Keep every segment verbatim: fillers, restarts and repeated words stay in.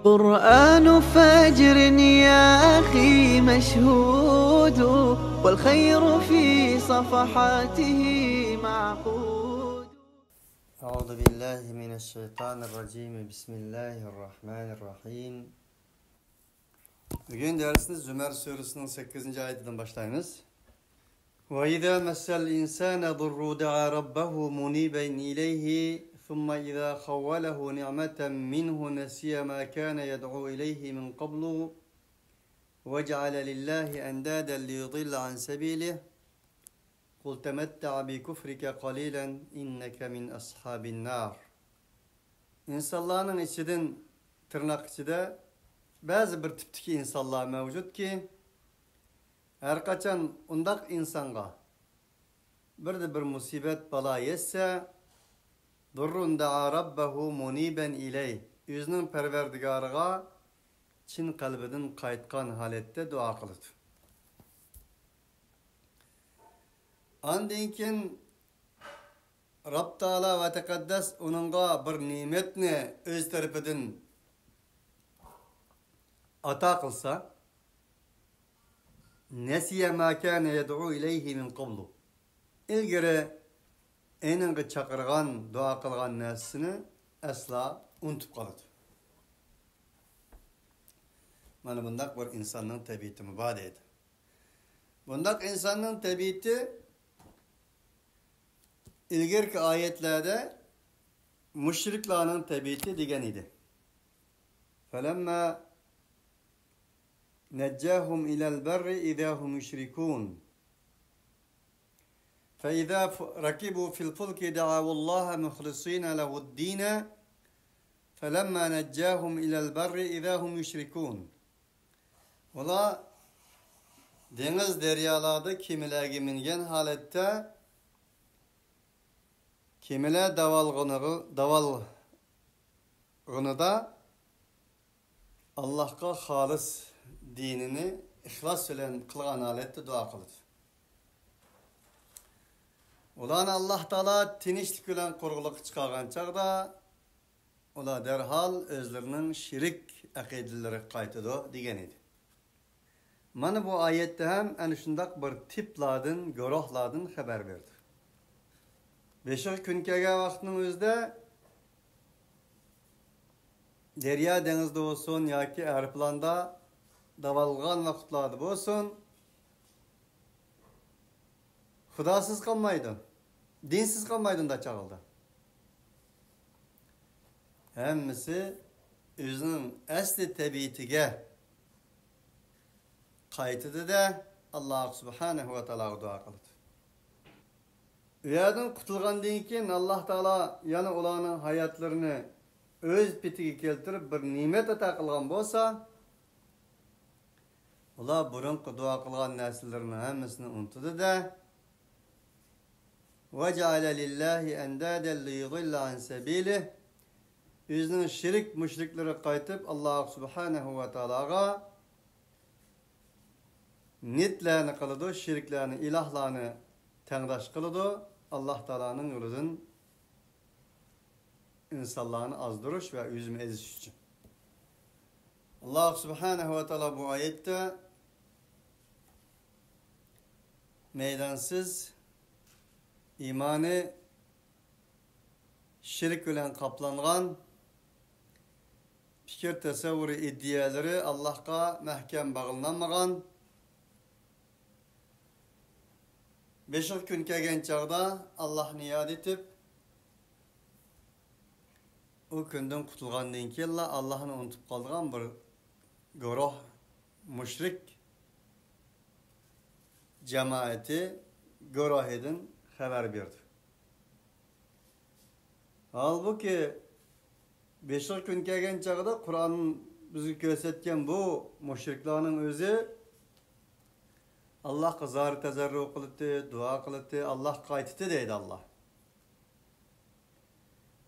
قرآن فجر يا أخي مشهود، والخير في صفحاته معقود. أعوذ بالله من الشيطان الرجيم. بسم الله الرحمن الرحيم. بۈگۈن دەرسنى زۇمەر سۈرىسىنىڭ سەككىزىنچى ئايىتىدىن باشلايمىز. وَإِذَا مَسَّ الْإِنسَانَ الضُّرُّ دَعَا رَبَّهُ مُنِيبًا إِلَيْهِ ثُمَّ إِذَا خَوَّلَهُ نِعْمَةً مِنْهُ نَسِيَ مَا كَانَ يَدْعُو إِلَيْهِ مِنْ قَبْلُ وَجَعَلَ لِلَّهِ أَنْدَادًا لِيُضِلَّ عَنْ سَبِيلِهِ قُلْ تَمَتَّعْ بِكُفْرِكَ قَلِيلًا إِنَّكَ مِنْ أَصْحَابِ النَّارِ. ئىنسانلارنىڭ ئىچىدىن، تىرناق ئىچىدە، بەزى بىر تىپتىكى ئىنسانلار مەۋجۇتكى، ھەرقاچان ئۇنداق ئىنسانغا بىردە بىر مۇسىبەت، بالا يەتسە، ضُرٌّ دَعَا رَبَّهُ مُنِيبًا إِلَيْهِ، ئۆزىنىڭ پەرۋەردىگارىغا چىن قەلبىدىن قايتقان ھالەتتە دۇئا قىلىدۇ. ئاندىن كېيىن رەب تائالا ۋە تەقەددەس ئۇنىڭغا بىر نېمەتنى ئۆز تەرىپىدىن ئاتا قىلسا، نەسىيە ما كانە يەدئۇ ئىلەيھى مىن قەبلۇ. ئىلگىرى ئېنىڭغا چاقىرغان، دۇئا قىلغان نەرسىسىنى ئەسلا ئۇنتۇپ قالىدۇ. مانا بۇنداق بىر ئىنساننىڭ تەبىئىتىمۇ بار دەيدۇ. بۇنداق ئىنساننىڭ تەبىئىتى ئىلگىرىكى ئايەتلەردە مۇشرىكلارنىڭ تەبىئىتى دېگەن ئىدى. فَلَمَّا نَجَّاهُمْ إِلَى الْبَرِّ إِذَا هُمْ يُشْرِكُونَ. فَإِذَا ف-، رَكِبُوا فِي الْفُلْكِ دَعَوُا اللَّهَ مُخْلِصِينَ لَهُ الدِّينَ فَلَمَّا نَجَّاهُمْ إِلَى الْبَرِّ إِذَا هُمْ يُشْرِكُونَ. ئۇلار دېڭىز، دەريالاردا كېمىلەرگە مىنگەن ھالەتتە، كېمىلەر داۋالغىنىغا-، داۋالغىنىدا ئاللاھقا خالىس دىنىنى ئىخلاس بىلەن قىلغان ھالەتتە دۇئا قىلىدۇ. ئۇلارنى ئاللاھ تائالا تىنچلىق بىلەن قۇرۇقلۇققا چىقارغان چاغدا، ئۇلار دەرھال ئۆزلىرىنىڭ شىرك ئەقىدىلىرىگە قايتىدۇ، دېگەن ئىدى. مانا بۇ ئايەتتە ھەم ئەنە شۇنداق بىر تىپلاردىن، گۇرۇھلاردىن خەۋەر بېرىدۇ. بېشىغا كۈن كەلگەن ۋاقىتنىڭ ئۆزىدە دەريا دېڭىزدا بولسۇن ياكى ئايروپىلاندا داۋالغان ۋاقىتلاردا بولسۇن، خۇداسىز قالمايدۇ، دىنسىز قالمايدۇ ئۇنداق چاغلاردا. ھەممىسى ئۆزىنىڭ ئەسلى تەبىئىتىگە قايتىدۇ-دە، ئاللاھ سۇبھانەھۇ ۋە تائالاغا دۇئا قىلىدۇ. ئۇ يەردىن قۇتۇلغاندىن كېيىن، ئاللاھ تائالا يەنە ئۇلارنىڭ ھاياتلىرىنى ئۆز پېتىگە كەلتۈرۈپ، بىر نېمەت ئاتا قىلغان بولسا، ئۇلار بۇرۇنقى دۇئا قىلغان نەرسىلىرىنىڭ ھەممىسىنى ئۇنتۇدۇ-دە، وَجَعَلَ لِلَّهِ أَنْدَادًا لِيُضِلَّ عَنْ سَبِيلِهِ، ئۆزىنىڭ شىرك مۇشرىكلىرىگە قايتىپ، ئاللاھ سۇبھانەھۇ ۋە تائالاغا نىتلەرنى قىلىدۇ، شېرىكلەرنى، ئىلاھلارنى تەڭداش قىلىدۇ، ئاللاھ تائالانىڭ يولىدىن ئىنسانلارنى ئازدۇرۇش ۋە ئۆزىمۇ ئېزىش ئۈچۈن. ئاللاھ سۇبھانەھۇ ۋە تائالا بۇ ئايەتتە مەيدانسىز، ئىمانى شىرك بىلەن قاپلانغان، پىكىر تەسەۋۋۇرى، ئىدىيەلىرى ئاللاھقا مەھكەم باغلىنالمىغان، بېشىغا كۈن كەلگەن چاغدا ئاللاھنى ياد ئېتىپ، ئۇ كۈندىن قۇتۇلغاندىن كېيىنلا ئاللاھنى ئۇنتۇپ قالىدىغان بىر گۇرۇھ مۇشرىك جامائىتى گۇرۇھىدىن خەۋەر بېرىدۇ. ھالبۇكى، بېشىغا كۈن كەلگەن چاغدا قۇرئان بىزگە كۆرسەتكەن بۇ مۇشرىكلارنىڭ ئۆزى ئاللاھقا زارى تەزەررۇ قىلاتتى، دۇئا قىلاتتى، ئاللاھقا قايتاتتى دەيدۇ ئاللاھ.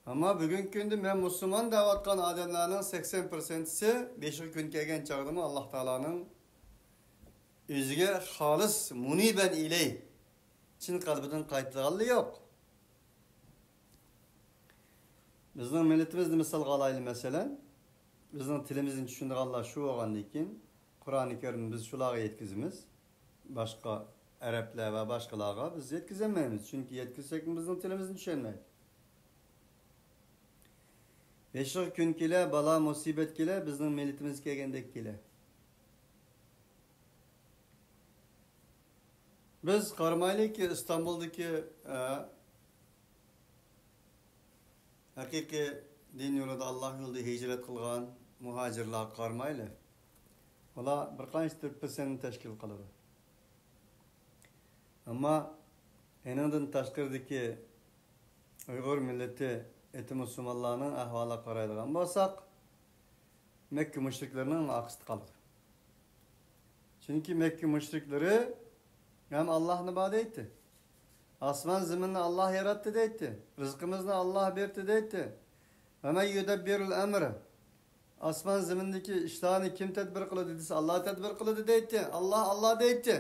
ئەمما بۈگۈنكى كۈندە مەن مۇسۇلمان دەۋاتقان ئادەملەرنىڭ سەكسەن پىرسەنتىسى بېشىغا كۈن كەلگەن چاغدىمۇ ئاللاھ تائالانىڭ ئۆزىگە خالىس مۇنىبەن ئىلەي، چىن قەلبىدىن قايتىدىغانلىرى يوق. بىزنىڭ مىللىتىمىزنى مىسالغا ئالايلى، مەسىلەن، بىزنىڭ تىلىمىزنى چۈشىنىدىغانلار شۇ بولغاندىن كېيىن، قۇرئانى كەرىمنى بىز شۇلارغا يەتكۈزىمىز. باشقا ئەرەبلەر ۋە باشقىلارغا بىز يەتكۈزەلمەيمىز. چۈنكى يەتكۈزسەكمۇ بىزنىڭ تىلىمىزنى چۈشەنمەيدۇ. بېشىغا كۈن كېلە، بالا مۇسىبەت كېلە، بىزنىڭ مىللىتىمىزگە كەلگەندەك كېلە. بىز قارىمايلىكى، ئىستانبۇلدىكى، ئە، ھەقىقىي دىن يولىدا، ئاللاھ يولىدا ھىجرەت قىلغان مۇھاجىرلارغا قارىمايلى. ئۇلار بىر قانچە پىرسەنتنى تەشكىل قىلىدۇ. ئەمما ئېنىڭدىن تاشقىرىدىكى ئۇيغۇر مىللىتى، ئېتى مۇسۇلمانلارنىڭ ئەھۋالىغا قارايدىغان بولساق، مەككە مۇشرىكلىرىنىڭ ئارقىسىدا قالىدۇ. چۈنكى مەككە مۇشرىكلىرى ھەم ئاللاھنى بار دەيتتى. ئاسمان زېمىننى ئاللاھ ياراتتى دەيتتى. رىزقىمىزنى ئاللاھ بەردى دەيتتى. ۋە مەن يۇدەببىرۇل ئەمر. ئاسمان زېمىندىكى ئىشلارنى كىم تەدبىر قىلىدۇ دېسە، ئاللاھ تەدبىر قىلىدۇ دەيتتى. ئاللاھ، ئاللاھ دەيتتى.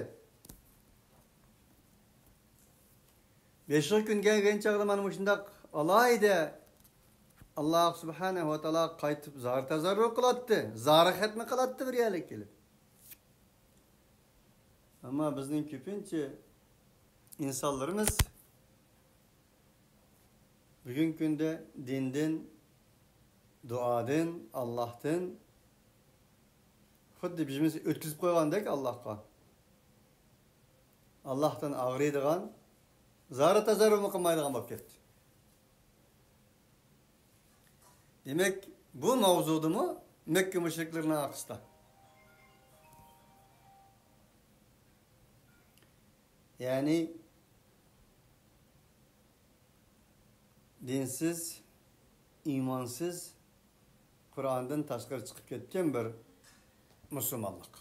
بېشىغا كۈن كەلگەن چاغدا مانا مۇشۇنداق ئالاھىدە ئاللاھ سۇبھانەھۇ ۋە تائالا قايتىپ زار تەزەررۇ قىلاتتى، زارى خەتنە قىلاتتى بىر يەرلىككە كېلىپ. ئەمما بىزنىڭ كۆپىنچە ئىنسانلىرىمىز بۈگۈنكى كۈندە دىندىن، دۇئادىن، ئاللاھتىن خۇددى بىزنى ئۆتكۈزۈپ قويغاندەك ئاللاھقا، ئاللاھتىن ئاغرىيدىغان، زارى تەزەررۇمۇ قىلمايدىغان بولۇپ كەتتى. دېمەك، بۇ ماۋزۇدىمۇ مەككە مۇشرىكلىرىنىڭ ئارقىسىدا. يەنى دىنسىز، ئىمانسىز، قۇرئاندىن تاشقىرى چىقىپ كەتكەن بىر مۇسۇلمانلىق.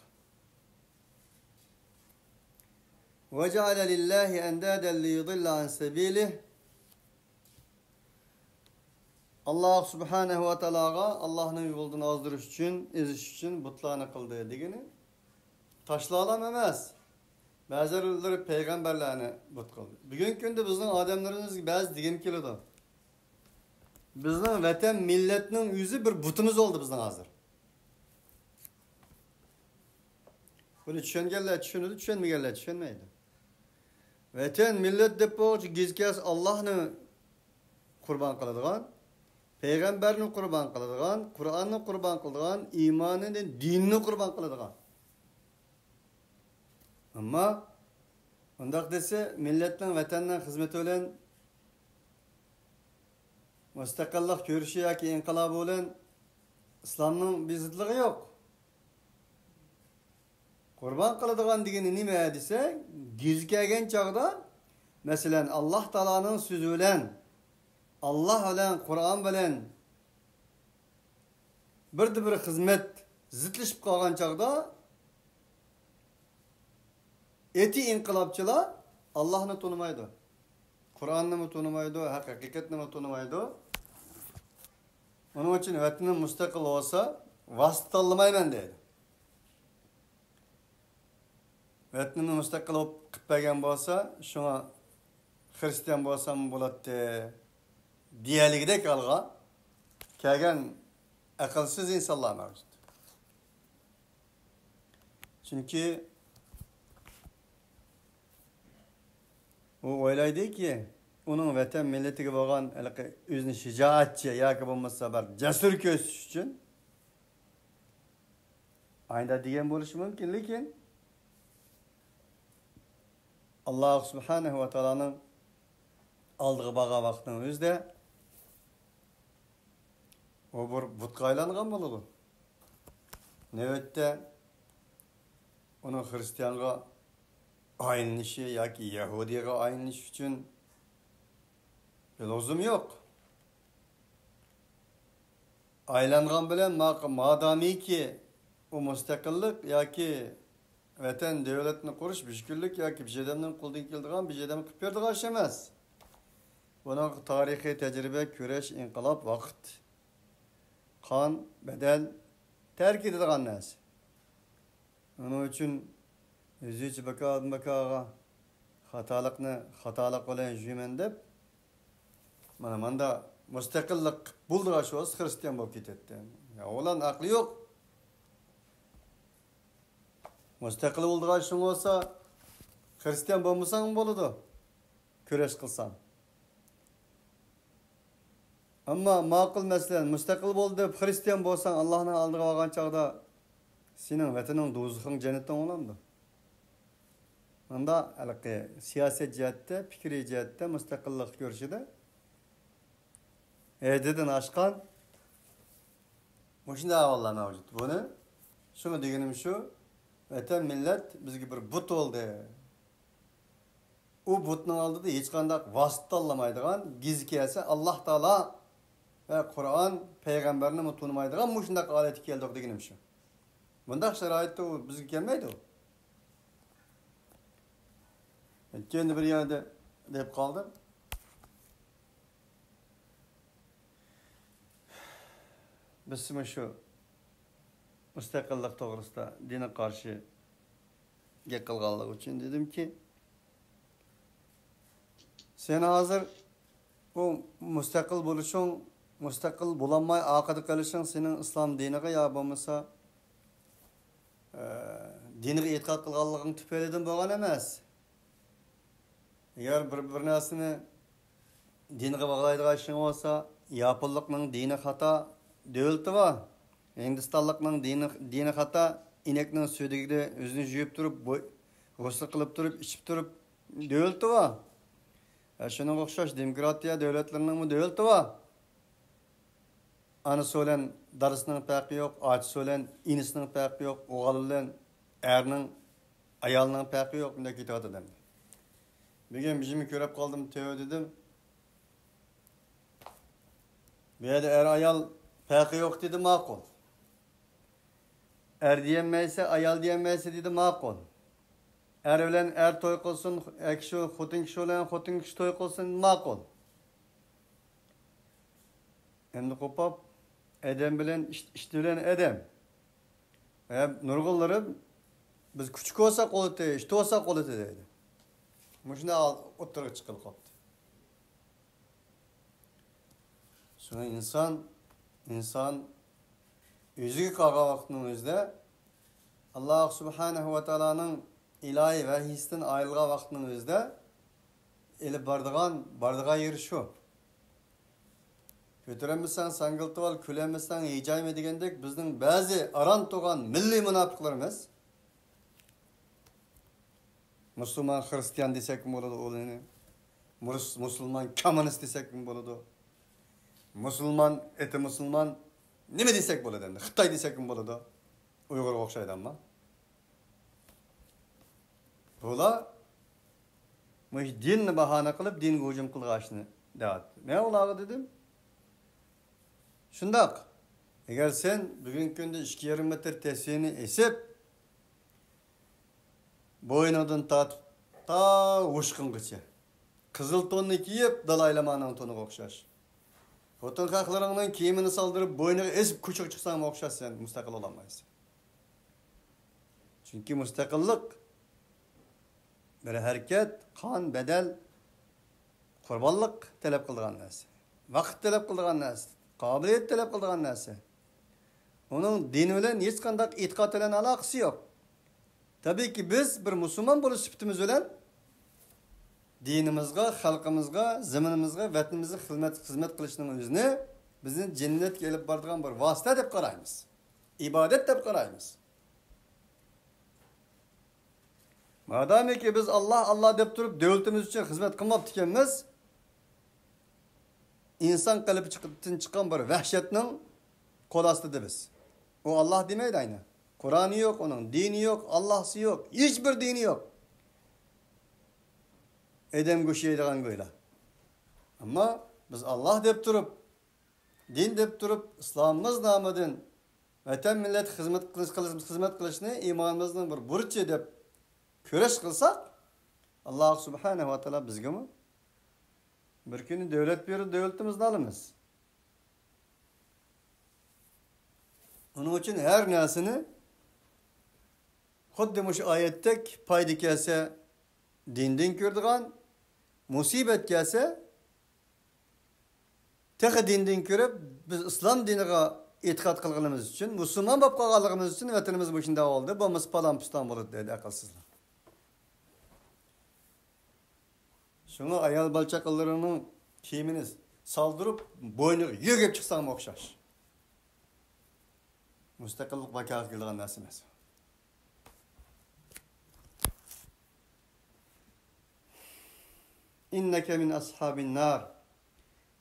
وجعل لله أندادا ليضل عن سبيله. ئاللاھ سۇبھانەھۇ ۋە تائالاغا ئاللاھنىڭ يولىدىن ئازدۇرۇش ئۈچۈن، ئېزىش ئۈچۈن بۇتلارنى قىلدى دېگىنى تاشلالام ئەمەس. بەزىلىرى پەيغەمبەرلەرنى بۇت قىلدى. بۈگۈنكى كۈندە بىزنىڭ ئادەملىرىمىزگە بەزى دېگىم كېلىدۇ. بىزنىڭ ۋەتەن مىللەتنىڭ ئۆزى بىر بۇتىمىز بولدى بىزنىڭ ھازىر. بۇنى چۈشەنگەنلەر چۈشىنىدۇ، چۈشەنمىگەنلەر چۈشەنمەيدۇ. ۋەتەن، مىللەت دەپ بولغۇچە گېزىكەس ئاللاھنى قۇربان قىلىدىغان، پەيغەمبەرنى قۇربان قىلىدىغان، قۇرئاننى قۇربان قىلىدىغان، ئىمانىنى، دىنىنى قۇربان قىلىدىغان. ئەمما ئۇنداق دېسە، مىللەتنىڭ، ۋەتەننىڭ خىزمىتى بىلەن مۇستەقىللىق كۈرىشى ياكى ئىنقىلابى بىلەن ئىسلامنىڭ بىر زىتلىقى يوق. قۇربان قىلىدىغان دېگىنى نېمە دېسە، گېزى كەلگەن چاغدا، مەسىلەن، ئاللاھ تائالانىڭ سۆزى بىلەن، ئاللاھ بىلەن، قۇرئان بىلەن بىردە بىر خىزمەت زىتلىشىپ قالغان چاغدا، ئېتى ئىنقىلابچىلار ئاللاھنى تونۇمايدۇ، قۇرئاننىمۇ تونۇمايدۇ، ھەق ھەقىقەتنىمۇ تونۇمايدۇ. ئۇنىڭ ئۈچۈن ۋەتىنىم مۇستەقىل بولسا، ۋاسىتە تاللىمايمەن دەيدۇ. ۋەتىنىمنى مۇستەقىل بولۇپ قىلىپ بەرگەن بولسا، شۇڭا خىرىستىيان بولسام بولاتتى دېيەلىگۈدەك ھالغا كەلگەن ئەقىلسىز ئىنسانلار مەۋجۇت. چۈنكى ئۇ ئويلايدۇكى، ئۇنىڭ ۋەتەن مىللىتىگە بولغان ھېلىقى ئۆزىنى شىجائەتچى ياكى بولمىسا بىر جەسۇر كۆرسىتىش ئۈچۈن ئايدا دېگەن بولۇشى مۇمكىن، لېكىن ئاللاھ سۇبھانەھۇ ۋە تائالانىڭ ئالدىغا بارغان ۋاقىتنىڭ ئۆزىدە ئۇ بىر بۇتقا ئايلانغان بولىدۇ. نۆۋەتتە ئۇنىڭ خىرىستىيانغا ئايلىنىشى ياكى يەھۇدىيغا ئايلىنىشى ئۈچۈن بىر لوزۇم يوق. ئايلانغان بىلەن ما-، مادامىكى ئۇ مۇستەقىللىق ياكى ۋەتەن، دۆلەتنى قۇرۇش بىر كۈنلۈك ياكى بىر ئادەمنىڭ قولىدىن كېلىدىغان، بىر ئادەم قىلىپ بېرىدىغان ئىش ئەمەس. بۇنىڭغا تارىخىي تەجرىبە، كۈرەش، ئىنقىلاب، ۋاقىت، قان، بەدەل، تەر كېتىدىغان نەرسە. ئۇنىڭ ئۈچۈن ئۆزىچە بىكاردىن بىكارغا خاتالىقنى خاتالىق بىلەن يۇيىمەن دەپ، مانا ماندا مۇستەقىللىق بولدى، شۇ ۋاقىت خىرىستىيان بولۇپ كېتەتتى. ئوغلان ئەقلى يوق. مۇستەقىل بولىدىغان ئىشىڭ بولسا، خىرىستىيان بولمىساڭمۇ بولىدۇ. كۈرەش قىلساڭ. ئەمما ماقۇل، مەسىلەن، مۇستەقىل بول دەپ خىرىستىيان بولساڭ، ئاللاھنىڭ ئالدىغا بارغان چاغدا سېنىڭ ۋەتىنىڭ دوزىخىڭ جەننىتىڭ بولامدۇ؟ مۇندا ھېلىقى سىياسەت جەھەتتە، پىكرىي جەھەتتە مۇستەقىللىق كۆرۈشىدە ھەددىدىن ئاشقان مۇشۇنداق ئەھۋاللار مەۋجۇت. بۇنى، شۇڭا دېگىنىم شۇ، ۋەتەن، مىللەت بىزگە بىر بۇت بولدى. ئۇ بۇتنىڭ ئالدىدا ھېچقانداق ۋاسىتە تاللىمايدىغان، گېزى كەلسە ئاللاھ تائالا ۋە قۇرئان، پەيغەمبەرنىمۇ تونۇمايدىغان مۇشۇنداق ھالەتكە كەلدۇق دېگىنىم شۇ. بۇنداق شارائىتتا ئۇ بىزگە كەلمەيدۇ. كېيىن بىر يەردە دەپ قالدىم. بىز مۇشۇ مۇستەقىللىق توغرىسىدا دىنغا قارشى گەپ قىلغانلىقى ئۈچۈن دېدىمكى، سەن ھازىر بۇ مۇستەقىل بولۇشۇڭ، مۇستەقىل بولالماي ئارقىدا قېلىشىڭ سېنىڭ ئىسلام دىنىغا يا بولمىسا، ئە، دىنىغا ئېتىقاد قىلغانلىقىڭ تۈپەيلىدىن بولغان ئەمەس. ئەگەر بىر، بىر نەرسىنى دىنغا باغلايدىغان ئىشىڭ بولسا، ياپونلۇقنىڭ دىنى خاتا، دۆلىتى بار. ھىندىستانلىقنىڭ دىنى، دىنى خاتا، ئىنەكنىڭ سۈيدۈكىدە يۈزىنى يۇيۇپ تۇرۇپ، بوي-، غۇسۇل قىلىپ تۇرۇپ، ئىچىپ تۇرۇپ، دۆلىتى بار. ھە، شۇنىڭغا ئوخشاش دېموكراتىيە دۆلەتلىرىنىڭمۇ دۆلىتى بار. ئانىسى بىلەن دادىسىنىڭ پەرقى يوق، ئاچىسى بىلەن ئىنىسىنىڭ پەرقى يوق، ئوغۇل بىلەن ئەرنىڭ، ئايالنىڭ پەرقى يوق، مۇنداق كېتىۋاتىدۇ ئەمدى. بۈگۈن بىر نېمە كۆرۈپ قالدىم، تۆۋە دېدىم. بۇ يەردە ئەر-ئايال پەرقى يوق دېدى، ماقۇل. ئەر دېيەلمەيسە، ئايال دېيەلمەيسە دېدى، ماقۇل. ئەر بىلەن ئەر توي قىلسۇن، ئەر كىشى، خوتۇن كىشى بىلەن خوتۇن كىشى توي قىلسۇن، ماقۇل. ئەمدى قوپاپ، ئادەم بىلەن ئىت، ئىت بىلەن ئادەم. ھە، نۇرغۇنلىرى بىز كۈچۈك بولساق بولىدۇ، ئىت بولساق بولىدۇ دەيدۇ. مۇشۇنداق ئوتتۇرىغا چىققىلى قاپتۇ. شۇڭا ئىنسان، ئىنسان ئۆزىگە قالغان ۋاقىتنىڭ ئۆزىدە، ئاللاھ سۇبھانەھۇ ۋە تائالانىڭ ئىلاھىي ۋەھىيسىدىن ئايرىلغان ۋاقىتنىڭ ئۆزىدە ئېلىپ بارىدىغان، بارىدىغان يېرى شۇ. كۆتۈرەلمىسەڭ ساڭگىلىتىۋال، كۈلەلمىسەڭ ھىجايما دېگەندەك، بىزنىڭ بەزى ئاران تۇرغان مىللىي مۇناپىقلىرىمىز، مۇسۇلمان خىرىستىيان دېسەكمۇ بولىدۇ ئۇلارنى. مۇس-، مۇسۇلمان كوممۇنىست دېسەكمۇ بولىدۇ. مۇسۇلمان، ئېتى مۇسۇلمان نېمە دېسەك بولىدۇ ئەمدى؟ خىتاي دېسەكمۇ بولىدۇ. ئۇيغۇرغا ئوخشايدۇ ئەمما. بۇلار مۇشۇ دىننى باھانە قىلىپ، دىنگە ھۇجۇم قىلغاچنى دەۋاتىدۇ. مەن ئۇلارغا دېدىم، شۇنداق، ئەگەر سەن بۈگۈنكى كۈندە ئىككى يېرىم مېتىر تەسۋىنى ئېسىپ، بوينۇڭدىن تارتىپ تا ھوشقىڭغىچە، قىزىل توننى كىيىپ، دالاي لامانىڭ تونىغا ئوخشاش، خوتۇن خەقلىرىڭنىڭ كىيىمىنى سالدۇرۇپ، بوينىغا ئېسىپ كوچىغا چىقساڭمۇ ئوخشاش، سەن مۇستەقىل بولالمايسەن. چۈنكى مۇستەقىللىق بىر ھەرىكەت، قان، بەدەل، قۇربانلىق تەلەپ قىلىدىغان نەرسە، ۋاقىت تەلەپ قىلىدىغان نەرسە، قابىلىيەت تەلەپ قىلىدىغان نەرسە. ئۇنىڭ دىن بىلەن ھېچقانداق ئېتىقاد بىلەن ئالاقىسى يوق. تەبىئىيكى، بىز بىر مۇسۇلمان بولۇش سۈپىتىمىز بىلەن دىنىمىزغا، خەلقىمىزغا، زېمىنىمىزغا، ۋەتىنىمىزگە خىزمەت، خىزمەت قىلىشنىڭ ئۆزىنى بىزنى جەننەتكە ئېلىپ بارىدىغان بىر ۋاسىتە دەپ قارايمىز. ئىبادەت دەپ قارايمىز. مادامىكى بىز ئاللا، ئاللا دەپ تۇرۇپ دۆلىتىمىز ئۈچۈن خىزمەت قىلماپتىكەنمىز، ئىنسان قەلبىدىن چىققان بىر ۋەھشەتنىڭ قول ئاستىدا بىز. ئۇ ئاللا دېمەيدۇ ئەينى. قۇرئانى يوق ئۇنىڭ، دىنى يوق، ئاللاھسى يوق، ھېچبىر دىنى يوق. ئادەم گۆشى يەيدىغان گويلا. ئەمما بىز ئاللا دەپ تۇرۇپ، دىن دەپ تۇرۇپ، ئىسلامىمىز نامىدىن ۋەتەن، مىللەت خىزمەت قىلىش، قىلىش، خىزمەت قىلىشنى ئىمانىمىزنىڭ بىر بۇرچى دەپ كۈرەش قىلساق، ئاللا سۇبھانەھۇ ۋە تائالا بىزگىمۇ بىر كۈنى دۆلەت بېرىدۇ، دۆلىتىمىزنى ئالىمىز. ئۇنىڭ ئۈچۈن ھەر نەرسىنى خۇددى مۇشۇ ئايەتتەك پايدا كەلسە دىندىن كۆرىدىغان، مۇسىبەت كەلسە تېخى دىندىن كۆرۈپ، بىز ئىسلام دىنىغا ئېتىقاد قىلغىنىمىز ئۈچۈن، مۇسۇلمان بولۇپ قالغانلىقىمىز ئۈچۈن ۋەتىنىمىز مۇشۇنداق بولدى، بولمىسا پالان-پۇستان بولاتتى دەيدۇ ئەقىلسىزلەر. شۇڭا ئايال بالا-چاقىلىرىڭنىڭ كىيىمىنى سالدۇرۇپ، بوينىغا يۆگەپ چىقساڭمۇ ئوخشاش. مۇستەقىللىق بەكارغا كېلىدىغان نەرسە ئەمەس. إنك من أصحاب النار.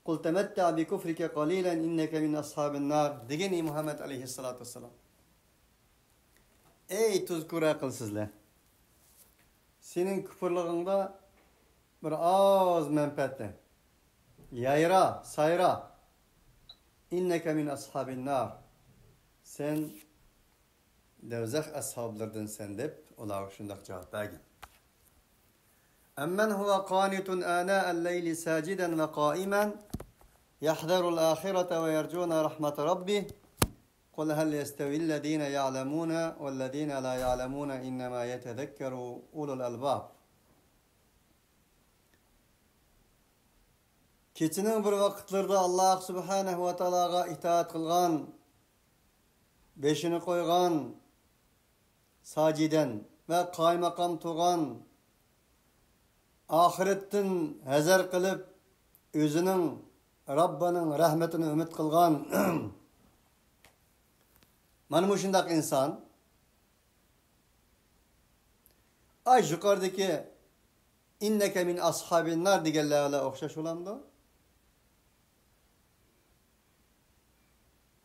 قل تمتع بكفرك قليلا إنك من أصحاب النار دېگەن، ئى مۇھەممەد ئەلەيھىسسالاتۇ ۋەسسالام. ئەي تۇزكور ئەقىلسىزلەر! سېنىڭ كۇپۇرلۇقۇڭدا بىر ئاز مەنپەئەتلەن. يايرا، سايرا. إنك من أصحاب النار. سەن دوزاخ ئەسھابلىرىدىنسەن دەپ ئۇلارغا شۇنداق جاۋاب بەرگەن. أمن هو قانت آناء الليل ساجدا وقائما يحذر الآخرة ويرجو رحمة ربه قل هل يستوي الذين يعلمون والذين لا يعلمون إنما يتذكر أولو الألباب. كېچىنىڭ بىر ۋاقىتلىرىدا ئاللاھ سۇبھانەھۇ ۋە تائالاغا ئىتائەت قىلغان، بېشىنى قويغان، ساجىدەن ۋە قايىمماقام تۇرغان، ئاخىرەتتىن ھەزەر قىلىپ، ئۆزىنىڭ رەببىنىڭ رەھمىتىنى ئۈمىد قىلغان، مانا مۇشۇنداق ئىنسان، ئاي، يۇقىرىدىكى «إنك من أصحاب النار» دېگەنلەر بىلەن ئوخشاش بولامدۇ؟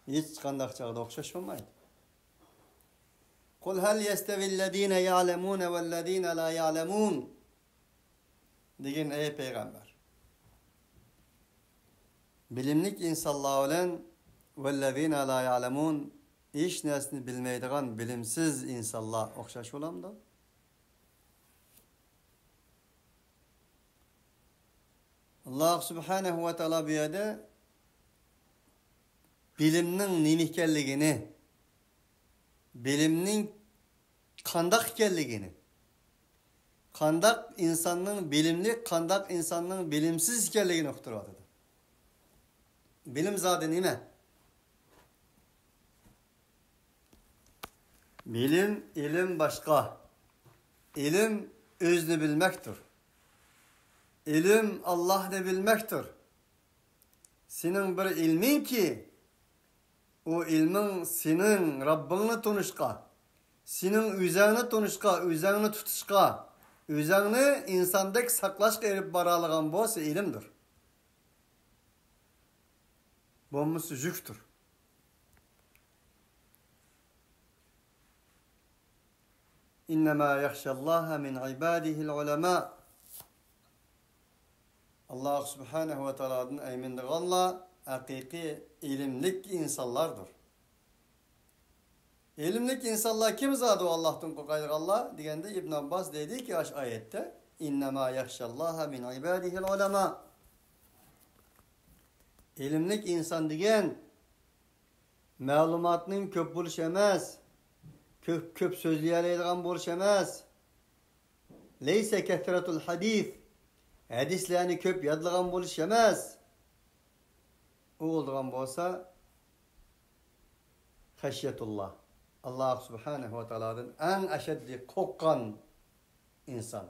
ھېچقانداق چاغدا ئوخشاش بولمايدۇ. «قل هل يستوي الذين يعلمون والذين لا يعلمون» دېگىن، ئەي پەيغەمبەر. بىلىملىك ئىنسانلار بىلەن «والذين لا يعلمون»، ھېچ نەرسىنى بىلمەيدىغان بىلىمسىز ئىنسانلار ئوخشاش بولامدۇ؟ ئاللاھ سۇبھانەھۇ ۋە تائالا بۇ يەردە بىلىمنىڭ نېمە ئىكەنلىكىنى، بىلىمنىڭ قانداق ئىكەنلىكىنى، قانداق ئىنساننىڭ بىلىملىك، قانداق ئىنساننىڭ بىلىمسىز ئىكەنلىكىنى ئۇقتۇرۇۋاتىدۇ. بىلىم زادى نېمە؟ بىلىم، ئىلىم باشقا. ئىلىم ئۆزىنى بىلمەكتۇر. ئىلىم ئاللاھنى بىلمەكتۇر. سېنىڭ بىر ئىلمىڭكى، ئۇ ئىلمىڭ سېنىڭ رەببىڭنى تونۇشقا، سېنىڭ ئۆزەڭنى تونۇشقا، ئۆزەڭنى تۇتۇشقا، ئۆزەڭنى ئىنساندەك ساقلاشقا ئېلىپ بارالىغان بولسا ئىلىمدۇر. بولمىسا يۈكتۇر. إنما يخشى الله من عباده العلماء. ئاللاھ سۇبھانەھۇ ۋە تائالادىن ئەيمىنىدىغانلار ھەقىقىي ئىلىملىك ئىنسانلاردۇر. ئىلىملىك ئىنسانلار كىم زادى ئۇ ئاللاھتىن قورقايدىغانلار دېگەندە، ئىبن ئابباس دەيدىكى، ئاشۇ ئايەتتە، «إنما يخشى الله من عباده العلماء». ئىلىملىك ئىنسان دېگەن مەلۇماتنىڭ كۆپ بولۇشى ئەمەس، كۆپ، كۆپ سۆزلىيەلەيدىغان بولۇشى ئەمەس، ليس كثرة الحديث، ھەدىسلەرنى كۆپ يادلىغان بولۇشى ئەمەس، ئۇ بولىدىغان بولسا خەشيەتۇللا، ئاللاھ سۇبھانەھۇ ۋە تائالادىن ئەڭ ئەشەددىي قورققان ئىنسان.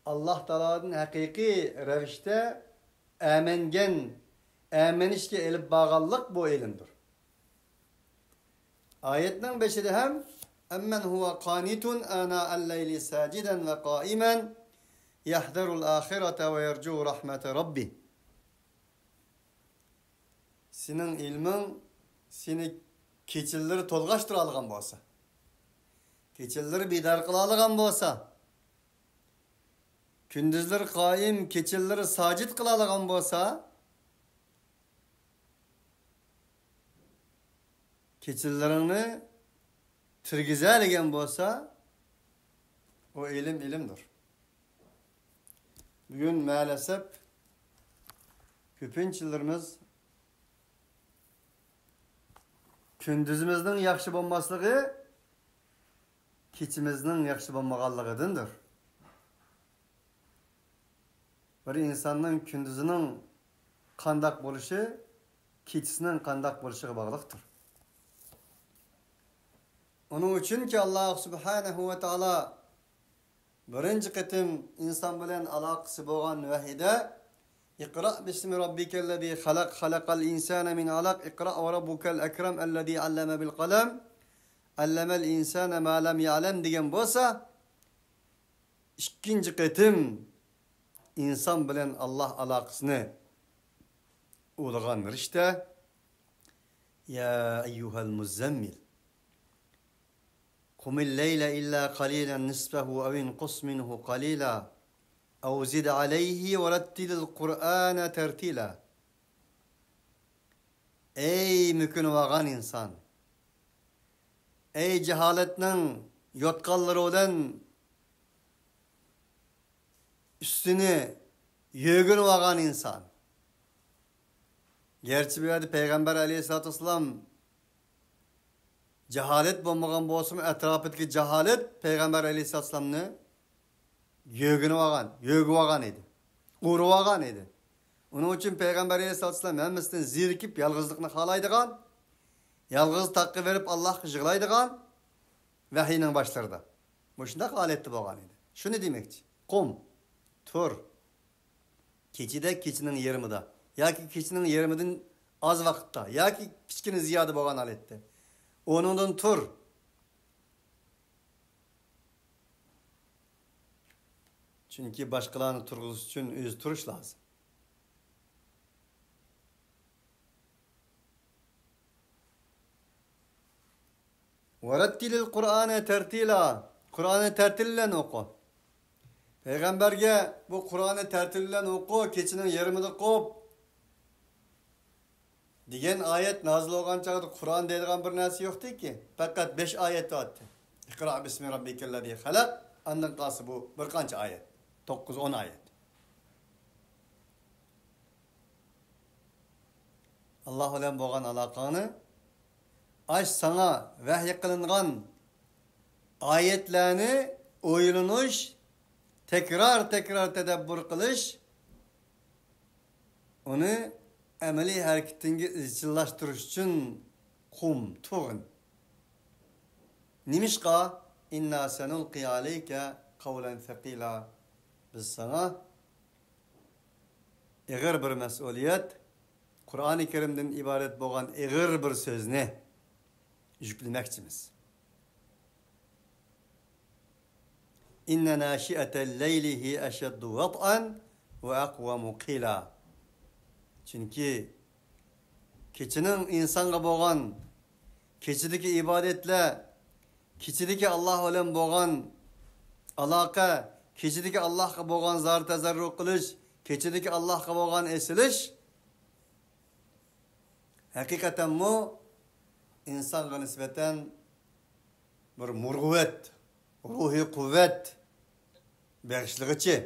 ئاللاھ تائالادىن ھەقىقىي رەۋىشتە ئەمەنگەن، ئەمىنىشكە ئېلىپ بارغانلىق بۇ ئىلىمدۇر. ئايەتنىڭ بېشىدا ھەم، «أمن هو قانت آناء الليل ساجدا وقائما يحذر الآخرة ويرجو رحمة ربه». سېنىڭ ئىلمىڭ سېنى كېچىلىرى تولغاش تۇرالىغان بولسا، كېچىلىرى بىدار قىلالىغان بولسا، كۈندۈزلىرى قائىم، كېچىلىرى ساجىد قىلالىغان بولسا، كېچىلىرىڭنى تىرگۈزەلىگەن بولسا، ئۇ ئىلىم ئىلىمدۇر. بۈگۈن مەلەسەپ كۆپىنچىلىرىمىز كۈندۈزىمىزنىڭ ياخشى بولماسلىقى كېچىمىزنىڭ ياخشى بولمىغانلىقىدىندۇر. بىر ئىنساننىڭ كۈندۈزىنىڭ قانداق بولۇشى كېچىسىنىڭ قانداق بولۇشىغا باغلىقتۇر. ئۇنىڭ ئۈچۈنكى، ئاللاھ سۇبھانەھۇ ۋە تائالا بىرىنچى قېتىم ئىنسان بىلەن ئالاقىسى بولغان ۋەھىدە، «اقرأ باسم ربك الذي خلق، خلق الإنسان من علق، اقرأ وربك الأكرم، الذي علم بالقلم، علم الإنسان ما لم يعلم» دېگەن بولسا، ئىككىنچى قېتىم ئىنسان بىلەن ئاللاھ ئالاقىسىنى ئۇلىغان رىشتە، يا أيها المزمل، قم الليل إلا قليلا، نصفه أو انقص منه قليلا، أو زد عليه ورتل القرآن ترتيلا. ئەي مۆكۈنۈۋالغان ئىنسان! ئەي جاھالەتنىڭ يوتقانلىرى بىلەن ئۈستىنى يۆگىنىۋالغان ئىنسان! گەرچە بۇ يەردە پەيغەمبەر ئەلەيھىسسالاتۇ ۋەسسالام جاھالەت بولمىغان بولسىمۇ، ئەتراپىدىكى جاھالەت پەيغەمبەر ئەلەيھىسسالاتۇ ۋەسسالامنى يۆگىنىۋالغان، يۆگىۋالغان ئىدى، ئۇرۇۋالغان ئىدى. ئۇنىڭ ئۈچۈن پەيغەمبەر ئەلەيھىسسالاتۇ ۋەسسالام ھەممىسىدىن زېرىكىپ، يالغۇزلۇقنى خالايدىغان، يالغۇز تاغقا بېرىپ ئاللاھقا يىغلايدىغان ۋەھىينىڭ باشلىرىدا مۇشۇنداق ھالەتتە بولغان ئىدى. شۇنى دېمەكچى. قۇم، تۇر. كېچىدە، كېچىنىڭ يېرىمىدا ياكى كېچىنىڭ يېرىمىدىن ئاز ۋاقىتتا ياكى كىچىككىنە زىيادە بولغان ھالەتتە ئورنۇڭدىن تۇر. چۈنكى باشقىلارنى تۇرغۇزۇش ئۈچۈن ئۆزى تۇرۇش لازىم. ورتل القرآن ترتيلا. قۇرئاننى تەرتىل بىلەن ئوقۇ. پەيغەمبەرگە بۇ قۇرئاننى تەرتىل بىلەن ئوقۇ، كېچىنىڭ يېرىمىدا قوپ دېگەن ئايەت نازىل بولغان چاغدا قۇرئان دەيدىغان بىر نەرسە يوقتىكى. پەقەت بەش ئايەت بارتى. اقرأ باسم ربك الذي خلق. ئاندىن قالسا بۇ بىر قانچە ئايەت. توققۇز، ئون ئايەت. ئاللاھ بىلەن بولغان ئالاقەڭنى، ئاش ساڭا ۋەھيى قىلىنغان ئايەتلەرنى ئويلىنىش، تەكرار-تەكرار تەدەببۇر قىلىش، ئۇنى ئەمەلىي ھەرىكىتىڭگە ئىزچىللاشتۇرۇش ئۈچۈن قۇم، تۇرغىن. نېمىشقا؟ إنا سنلقي عليك قولا ثقيلا. بىز ساڭا ئېغىر بىر مەسئۇلىيەت، قۇرئانى كەرىمدىن ئىبارەت بولغان ئېغىر بىر سۆزنى يۈكلىمەكچىمىز. إن ناشئة الليل هي أشد وطئا وأقوم قيلا. چۈنكى كېچىنىڭ ئىنسانغا بولغان، كېچىدىكى ئىبادەتلەر، كېچىدىكى ئاللاھ بىلەن بولغان ئالاقە، كېچىدىكى ئاللاھقا بولغان زار تەزەررۇ قىلىش، كېچىدىكى ئاللاھقا بولغان ئېسىلىش ھەقىقەتەنمۇ ئىنسانغا نىسبەتەن بىر مۇرۇئەت، روھىي قۇۋۋەت بېغىشلىغۇچى.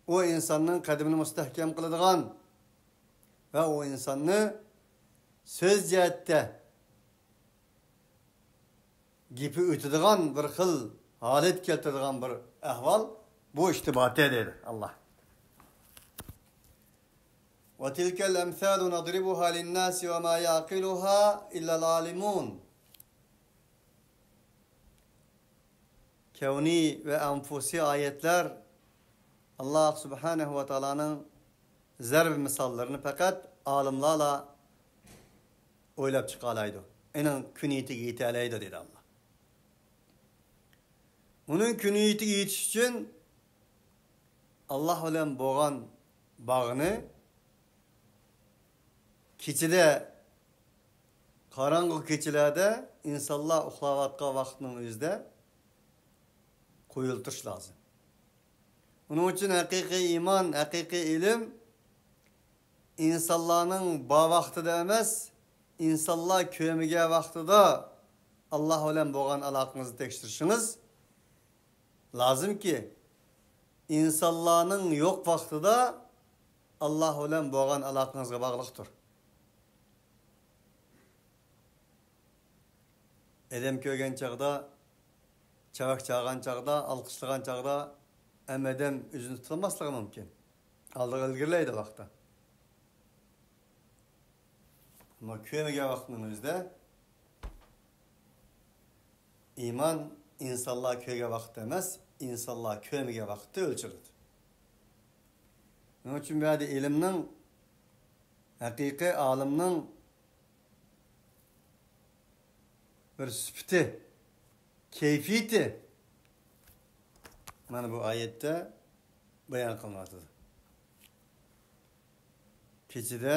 ئۇ ئىنساننىڭ قەدىمىنى مۇستەھكەم قىلىدىغان ۋە ئۇ ئىنساننى سۆز جەھەتتە گېپى ئۆتىدىغان بىر خىل ھالەت كەلتۈرىدىغان بىر ئەھۋال بۇ ئىشتا بارتى دەيدۇ ئاللاھ. وتلك الأمثال نضربها للناس وما يعقلها إلا العالمون. كەۋنىي ۋە ئەنفۇسىي ئايەتلەر ئاللاھ سۇبھانەھۇ ۋە تائالانىڭ زەرب مىساللىرىنى پەقەت ئالىملارلا ئويلاپ چىقالايدۇ. ئۇنىڭ كۈنىيىتىگە يېتەلەيدۇ، دېدى ئاللاھ. ئۇنىڭ كۈنىيىتىگە يېتىش ئۈچۈن ئاللاھ بىلەن بولغان باغنى كېچىدە، قاراڭغۇ كېچىلەردە ئىنسانلار ئۇخلاۋاتقان ۋاقىتنىڭ ئۆزىدە قويۇلتۇرۇش لازىم. ئۇنىڭ ئۈچۈن ھەقىقىي ئىمان، ھەقىقىي ئىلىم ئىنسانلارنىڭ بار ۋاقتىدا ئەمەس، ئىنسانلار كۆرمىگەن ۋاقتىدا ئاللاھ بىلەن بولغان ئالاقىڭىزنى تەكشۈرۈشىڭىز لازىمكى، ئىنسانلارنىڭ يوق ۋاقتىدا ئاللاھ بىلەن بولغان ئالاقىڭىزغا باغلىقتۇر. ئادەم كۆرگەن چاغدا، چاۋاك چالغان چاغدا، ئالقىشلىغان چاغدا ھەممە ئادەم ئۆزىنى تۇتالماسلىقى مۇمكىن. ئالدىغا ئىلگىرىلەيدۇ ۋاقتى. ئەمما كۆرمىگەن ۋاقىتنىڭ ئۆزىدە ئىمان ئىنسانلار كۆرگەن ۋاقىتتا ئەمەس، ئىنسانلار كۆرمىگەن ۋاقىتتا ئۆلچىلىدۇ. شۇنىڭ ئۈچۈن بۇ يەردە ئىلىمنىڭ، ھەقىقىي ئالىمنىڭ بىر سۈپىتى، كەيپىيىتى مانا بۇ ئايەتتە بايان قىلىنىۋاتىدۇ. كېچىدە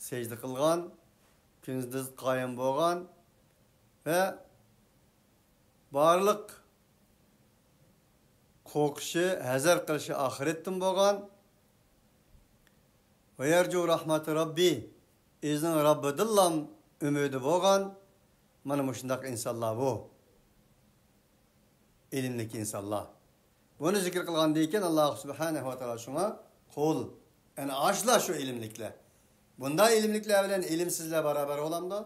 سەجدە قىلغان، كۈندۈز قايىم بولغان ۋە بارلىق قورقۇشى، ھەزەر قىلىشى ئاخىرەتتىن بولغان، ۋە يەرجۇ رەھمەتە رەببى، ئۆزىنىڭ رەببىدىنلا ئۈمىدى بولغان، مانا مۇشۇنداق ئىنسانلار بۇ. ئىلىملىك ئىنسانلار. بۇنى زىكىر قىلغاندىن كېيىن، ئاللا سۇبھانەھۇ ۋە تائالا شۇڭا قۇل، يەنى ئاشۇلار شۇ ئىلىملىكلەر. بۇنداق ئىلىملىكلەر بىلەن ئىلىمسىزلەر باراۋەر بولامدۇ؟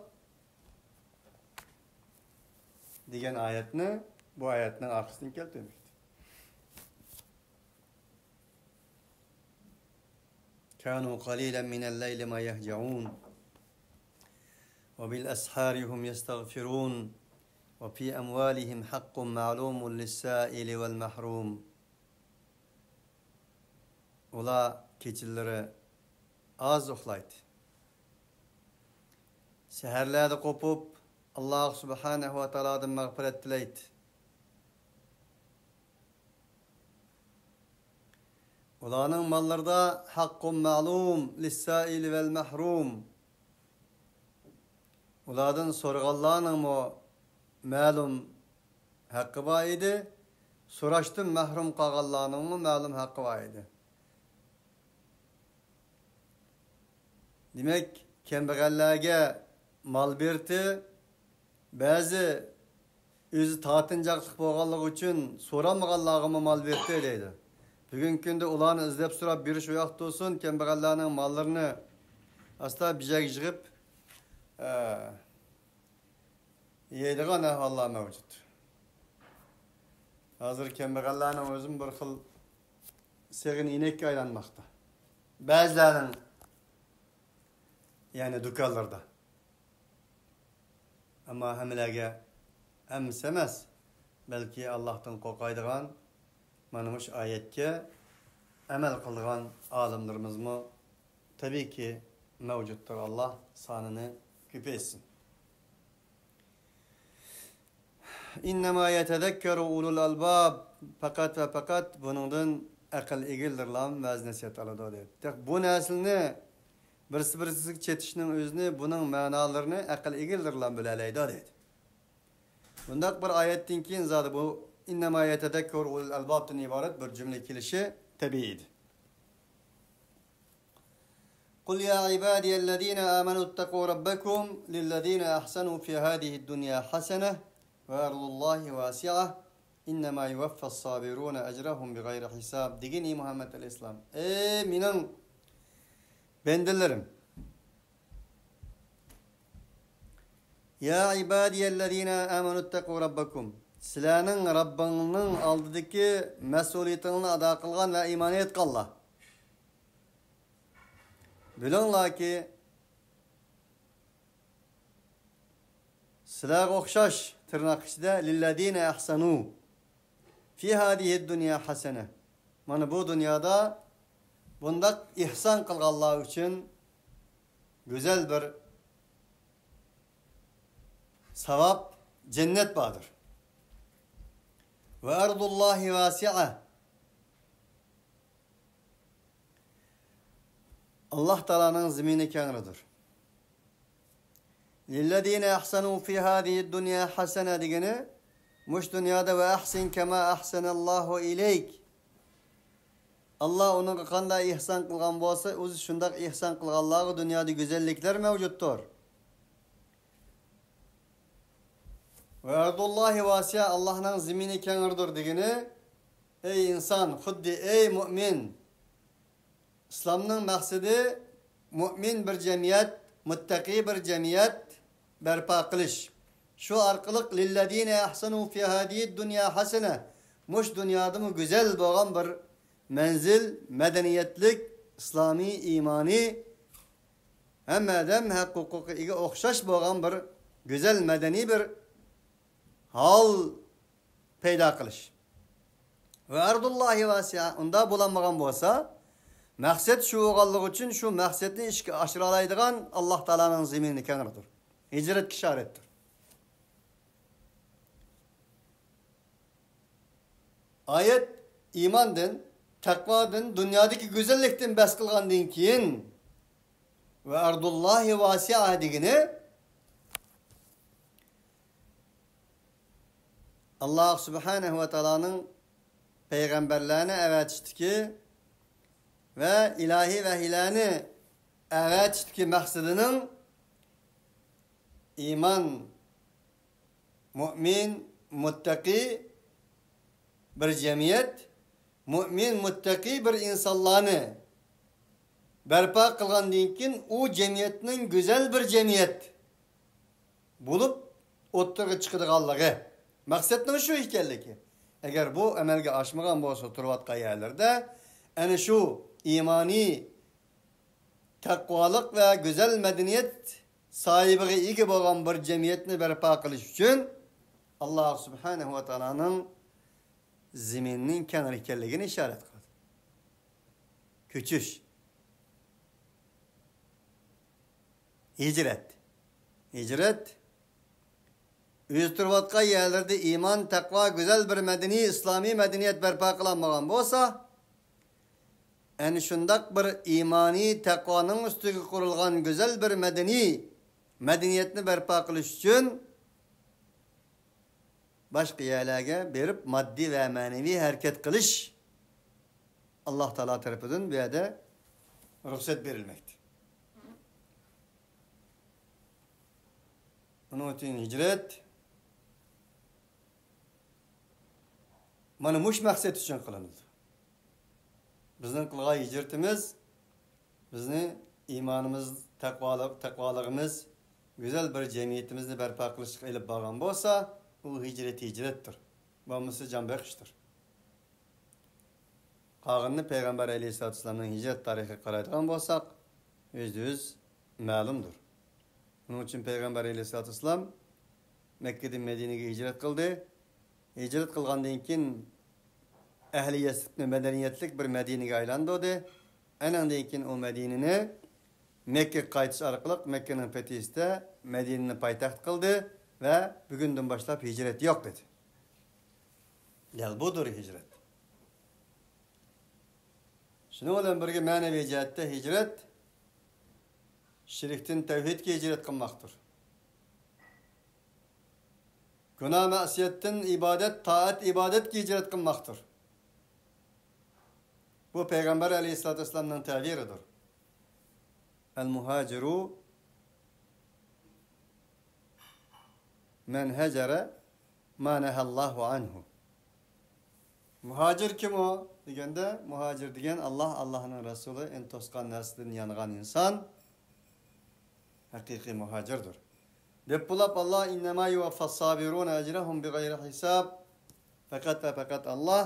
دېگەن ئايەتنى بۇ ئايەتنىڭ ئارقىسىدىن كەلتۈرمەكتە. كانوا قليلا من الليل ما يهجعون وبالأسحار هم يستغفرون وفي أموالهم حق معلوم للسائل والمحروم. ئۇلار كېچىلىرى ئاز ئۇخلايتتى. سەھەرلەردە قوپۇپ، ئاللا سۇبھانەھۇ ۋە تائالادىن مەغپىرەت تىلەيتتى. ئۇلارنىڭ ماللىرىدا ھەققۇن مەلۇم لىسسائىلى ۋەل مەھرۇم. ئۇلاردىن سورىغانلارنىڭمۇ مەلۇم ھەققى بار ئىدى، سوراشتىن مەھرۇم قالغانلارنىڭمۇ مەلۇم ھەققى بار ئىدى. دېمەك، كەمبەغەللەرگە مال بېرىتى، بەزى ئۆزى تارتىنچاقلىق بولغانلىقى ئۈچۈن سورالمىغانلارغىمۇ مال بېرىتى دەيدۇ. بۈگۈنكى كۈندە ئۇلارنى ئىزدەپ سوراپ بېرىش ئۇ ياقتا تۇرسۇن، كەمبەغەللەرنىڭ ماللىرىنى ئاستا بېجەك يىغىپ، ئە، يەيدىغان ئەھۋاللار مەۋجۇت. ھازىر كەمبەغەللەرنىڭ ئۆزىمۇ بىر خىل سېغىن ئىنەككە ئايلانماقتا. بەزىلەرنىڭ، يەنى دۇكانلىرىدا. ئەمما ھەممىلەرگە، ھەممىسى ئەمەس، بەلكى ئاللاھتىن قورقايدىغان، مانا مۇشۇ ئايەتكە ئەمەل قىلىدىغان ئالىملىرىمىزمۇ تەبىئىيكى مەۋجۇتتۇر. ئاللاھ سانىنى كۆپەيتسۇن. ئىننەما يەتەزەككەرۇ ئۇلۇل ئەلباب. پەقەت ۋە پەقەت بۇنىڭدىن ئەقىل ئىگىلىرىلا ۋەز نەسىھەت ئالىدۇ، دەيدۇ. بۇ نەرسىنى بىرسى بىرسىگە چېتىشنىڭ ئۆزىنى، بۇنىڭ مەنالىرىنى ئەقىل ئىگىلىرىلا بىلەلەيدۇ، دەيدۇ. بۇنداق بىر ئايەتتىن كېيىن زادى بۇ ئىننەما يەتەزەككەرۇ ئۇلۇل ئەلبابتىن ئىبارەت بىر جۈملە كېلىشى تەبىئىي ئىدى. قل يا عبادي الذين آمنوا اتقوا ربكم للذين أحسنوا في هذه الدنيا حسنة وأرض الله واسعة إنما يوفى الصابرون أجرهم بغير حساب دېگىن، ئەي مۇھەممەد ئەلەيھىسسالام. ئەي مېنىڭ بەندىلىرىم! يا عبادي الذين آمنوا اتقوا ربكم. سىلەرنىڭ رەببىڭنىڭ ئالدىدىكى مەسئۇلىيىتىڭلارنى ئادا قىلغان ۋە ئىمان ئېيتقانلار. بىلىڭلاركى، سىلەرگە ئوخشاش، تىرناق ئىچىدە، لىللەزىنە ئەھسەنۇ فى ھازىھىد دۇنيا ھەسەنە. مانا بۇ دۇنيادا بۇنداق ئېھسان قىلغانلار ئۈچۈن گۈزەل بىر ساۋاب، جەننەت باردۇر. ۋە ئەرزۇللاھى ۋاسىئە. ئاللاھ تائالانىڭ زېمىنى كەڭرىدۇر. لىللەزىنە ئەھسەنۇ فى ھازىھىد دۇنيا ھەسەنە دېگىنى، مۇشۇ دۇنيادا ۋە ئەھسىن كەما ئەھسەنەللاھۇ ئىلەيك. ئاللاھ ئۇنىڭغا قانداق ئېھسان قىلغان بولسا، ئۆزى شۇنداق ئېھسان قىلغانلارغا دۇنيادا گۈزەللىكلەر مەۋجۇتتۇر. ۋە ئەرزۇللاھى ۋاسىئە، ئاللاھنىڭ زېمىنى كەڭرىدۇر دېگىنى، ئەي ئىنسان، خۇددى ئەي مۇئمىن. ئىسلامنىڭ مەقسىتى مۇئمىن بىر جەمئىيەت، مۇتتەقىي بىر جەمئىيەت بەرپا قىلىش. شۇ ئارقىلىق لىللەزىنە ئەھسەنۇ فى ھازىھىد دۇنيا ھەسەنە. مۇشۇ دۇنيادىمۇ گۈزەل بولغان بىر مەنزىل، مەدەنىيەتلىك، ئىسلامىي، ئىمانىي ھەممە ئادەم ھەق ھوقۇقىغا ئىگە ئوخشاش بولغان بىر گۈزەل مەدەنىي بىر ھال پەيدا قىلىش. ۋە ئەرزۇللاھى ۋاسىئە، ئۇنداق بولالمىغان بولسا، مەقسەت شۇ بولغانلىقى ئۈچۈن شۇ مەقسەتنى ئىشقا ئاشۇرالايدىغان ئاللاھ تائالانىڭ زېمىنى كەڭرىدۇر. ھىجرەتكە ئىشارەتتۇر. ئايەت ئىماندىن، تەقۋادىن، دۇنيادىكى گۈزەللىكتىن بەس قىلغاندىن كېيىن، ۋە ئەرزۇللاھى ۋاسىئە دېگىنى، ئاللاھ سۇبھانەھۇ ۋە تائالانىڭ پەيغەمبەرلەرنى ئەۋەتىشتىكى ۋە ئىلاھىي ۋەھىيلەرنى ئەۋەتىشتىكى مەقسىتىنىڭ ئىمان، مۇئمىن، مۇتتەقىي بىر جەمئىيەت، مۇئمىن، مۇتتەقىي بىر ئىنسانلارنى بەرپا قىلغاندىن كېيىن، ئۇ جەمئىيەتنىڭ گۈزەل بىر جەمئىيەت بولۇپ ئوتتۇرىغا چىقىدىغانلىقى، مەقسەتنىڭ شۇ ئىكەنلىكى. ئەگەر بۇ ئەمەلگە ئاشمىغان بولسا، تۇرۇۋاتقان يەرلىرىدە ئەنە شۇ ئىمانىي تەقۋالىق ۋە گۈزەل مەدەنىيەت ساھىبىغا ئىگە بولغان بىر جەمئىيەتنى بەرپا قىلىش ئۈچۈن، ئاللاھ سۇبھانەھۇ ۋە تائالانىڭ زېمىنىنىڭ كەڭرى ئىكەنلىكىنى ئىشارەت قىلىدۇ. كۆچۈش. ھىجرەت. ھىجرەت ئۆزى تۇرۇۋاتقان يەرلىرىدە ئىمان، تەقۋا، گۈزەل بىر مەدەنىي، ئىسلامىي مەدەنىيەت بەرپا قىلالمىغان بولسا، ئەنە شۇنداق بىر ئىمانىي تەقۋانىڭ ئۈستىگە قۇرۇلغان گۈزەل بىر مەدەنىي مەدەنىيەتنى بەرپا قىلىش ئۈچۈن باشقا يەرلەرگە بېرىپ ماددىي ۋە مەنىۋى ھەرىكەت قىلىش ئاللاھ تائالا تەرىپىدىن بۇ يەردە رۇخسەت بېرىلمەكتە. ئۇنىڭ ئۈچۈن ھىجرەت مانا مۇشۇ مەقسەت ئۈچۈن قىلىنىدۇ. بىزنىڭ قىلغان ھىجرىتىمىز بىزنى ئىمانىمىز، تەقۋالىق، تەقۋالىقىمىز، گۈزەل بىر جەمئىيىتىمىزنى بەرپا قىلىشقا ئېلىپ بارغان بولسا، ئۇ ھىجرەت ھىجرەتتۇر. بولمىسا جان بېقىشتۇر. قالغىنىنى پەيغەمبەر ئەلەيھىسسالاتۇ ۋەسسالامنىڭ ھىجرەت تارىخىغا قارايدىغان بولساق، يۈزدە يۈز مەلۇمدۇر. شۇنىڭ ئۈچۈن پەيغەمبەر ئەلەيھىسسالاتۇ ۋەسسالام مەككىدىن مەدىنىگە ھىجرەت قىلدى. ھىجرەت قىلغاندىن كېيىن ئەھلى يەسرىبنى مەدەنىيەتلىك بىر مەدىنىگە ئايلاندۇردى. ئەنىڭدىن كېيىن ئۇ مەدىنىنى مەككىگە قايتىش ئارقىلىق مەككىنىڭ پەتھىسىدە مەدىنىنى پايتەخت قىلدى ۋە بۈگۈندىن باشلاپ ھىجرەت يوق دېدى. دەل بۇدۇر ھىجرەت. شۇنىڭ بىلەن بىرگە مەنىۋى جەھەتتە ھىجرەت شىركتىن تەۋھىدكە ھىجرەت قىلماقتۇر. گۇناھ مەسىيەتتىن ئىبادەت، تائەت ئىبادەتكە ھىجرەت قىلماقتۇر. بۇ پەيغەمبەر ئەلەيھىسسالاتۇ ۋەسسالامنىڭ تەبىرىدۇر. ئەل مۇھاجىرۇ مەن ھەجەرە ما نەھەللاھۇ ئەنھۇ. مۇھاجىر كىم ئۇ دېگەندە، مۇھاجىر دېگەن ئاللاھ، ئاللاھنىڭ رەسۇلى، ئەن توسقان نەرسىدىن يانغان ئىنسان، ھەقىقىي مۇھاجىردۇر. دەپ بولۇپ ئاللاھ، ئىننەما يۇۋەففەس سابىرۇنە ئەجرەھۇم بىغەيرى ھىساب. پەقەت ۋە پەقەت ئاللاھ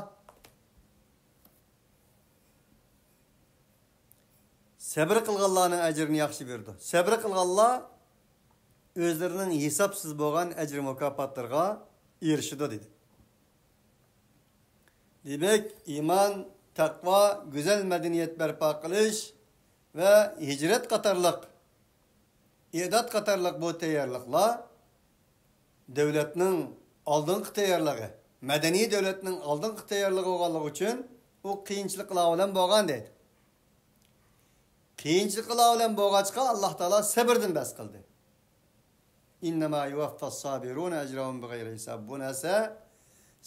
سەبرى قىلغانلارنىڭ ئەجرىنى ياخشى بېرىدۇ. سەبرى قىلغانلار ئۆزلىرىنىڭ ھېسابسىز بولغان ئەجرى مۇكاپاتلىرىغا ئېرىشىدۇ، دېدى. دېمەك، ئىمان، تەقۋا، گۈزەل مەدەنىيەت بەرپا قىلىش ۋە ھىجرەت قاتارلىق، ئېداد قاتارلىق بۇ تەييارلىقلار دۆلەتنىڭ ئالدىنقى تەييارلىقى، مەدەنىي دۆلەتنىڭ ئالدىنقى تەييارلىقى بولغانلىقى ئۈچۈن ئۇ قىيىنچىلىقلار بىلەن بولغان دەيدۇ. قىيىنچىلىقلار بىلەن بولغاچقا، ئاللاھ تائالا سەبرىدىن بەس قىلدى. ئىننەما يۇۋەففەس سابىرۇنە ئەجرەھۇم بىغەيرى ھىساب. بۇ نەرسە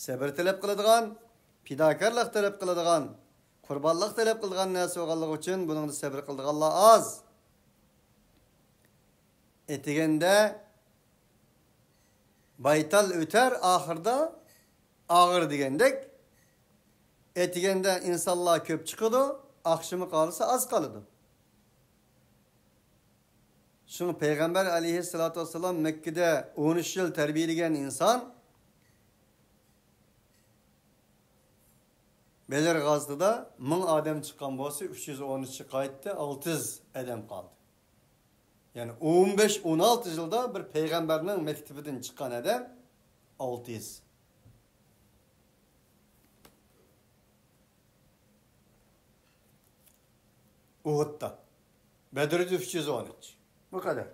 سەبر تەلەپ قىلىدىغان، پىداكارلىق تەلەپ قىلىدىغان، قۇربانلىق تەلەپ قىلىدىغان نەرسە بولغانلىقى ئۈچۈن بۇنىڭدا سەبر قىلىدىغانلار ئاز. ئەتىگەندە بايتال ئۆتەر، ئاخىردا ئاغىر دېگەندەك، ئەتىگەندە ئىنسانلار كۆپ چىقىدۇ، ئاخشىمى قالسا ئاز قالىدۇ. شۇڭا پەيغەمبەر ئەلەيھىسسالاتۇ ۋەسسالام مەككىدە ئون ئۈچ يىل تەربىيەلىگەن ئىنسان بەدر غازىتىدا مىڭ ئادەم چىققان بولسا، ئۈچ يۈز ئون ئۈچى قايتتى، ئالتە يۈز ئادەم قالدى. يەنى ئون بەش، ئون ئالتە يىلدا بىر پەيغەمبەرنىڭ مەكتىپىدىن چىققان ئادەم ئالتە يۈز. ئۇھۇدتا. بەدرىدە ئۈچ يۈز ئون ئۈچ. بۇ قەدەر.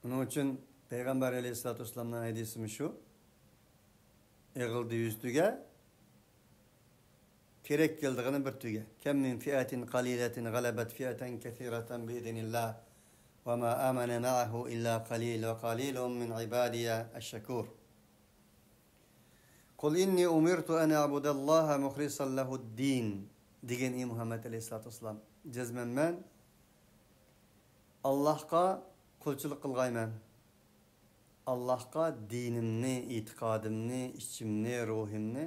ئۇنىڭ ئۈچۈن پەيغەمبەر ئەلەيھىسسالاتۇ ۋەسسالامنىڭ ھەدىسىمۇ شۇ. ئېغىلدا يۈز تۈگە، كېرەك كېلىدىغىنى بىر تۈگە. كم من فئة قليلة غلبت فئة كثيرة بإذن الله وما آمن معه إلا قليل وقليل من عبادي الشكور. قل إني أمرت أن أعبد الله مخلصا له الدين دېگىن، ئى مۇھەممەد ئەلەيھىسسالاتۇ ۋەسسالام. جەزمەن مەن ئاللاھقا قۇلچىلىق قىلغايمەن. ئاللاھقا دىنىمنى، ئېتىقادىمنى، ئىچىمنى، روھىمنى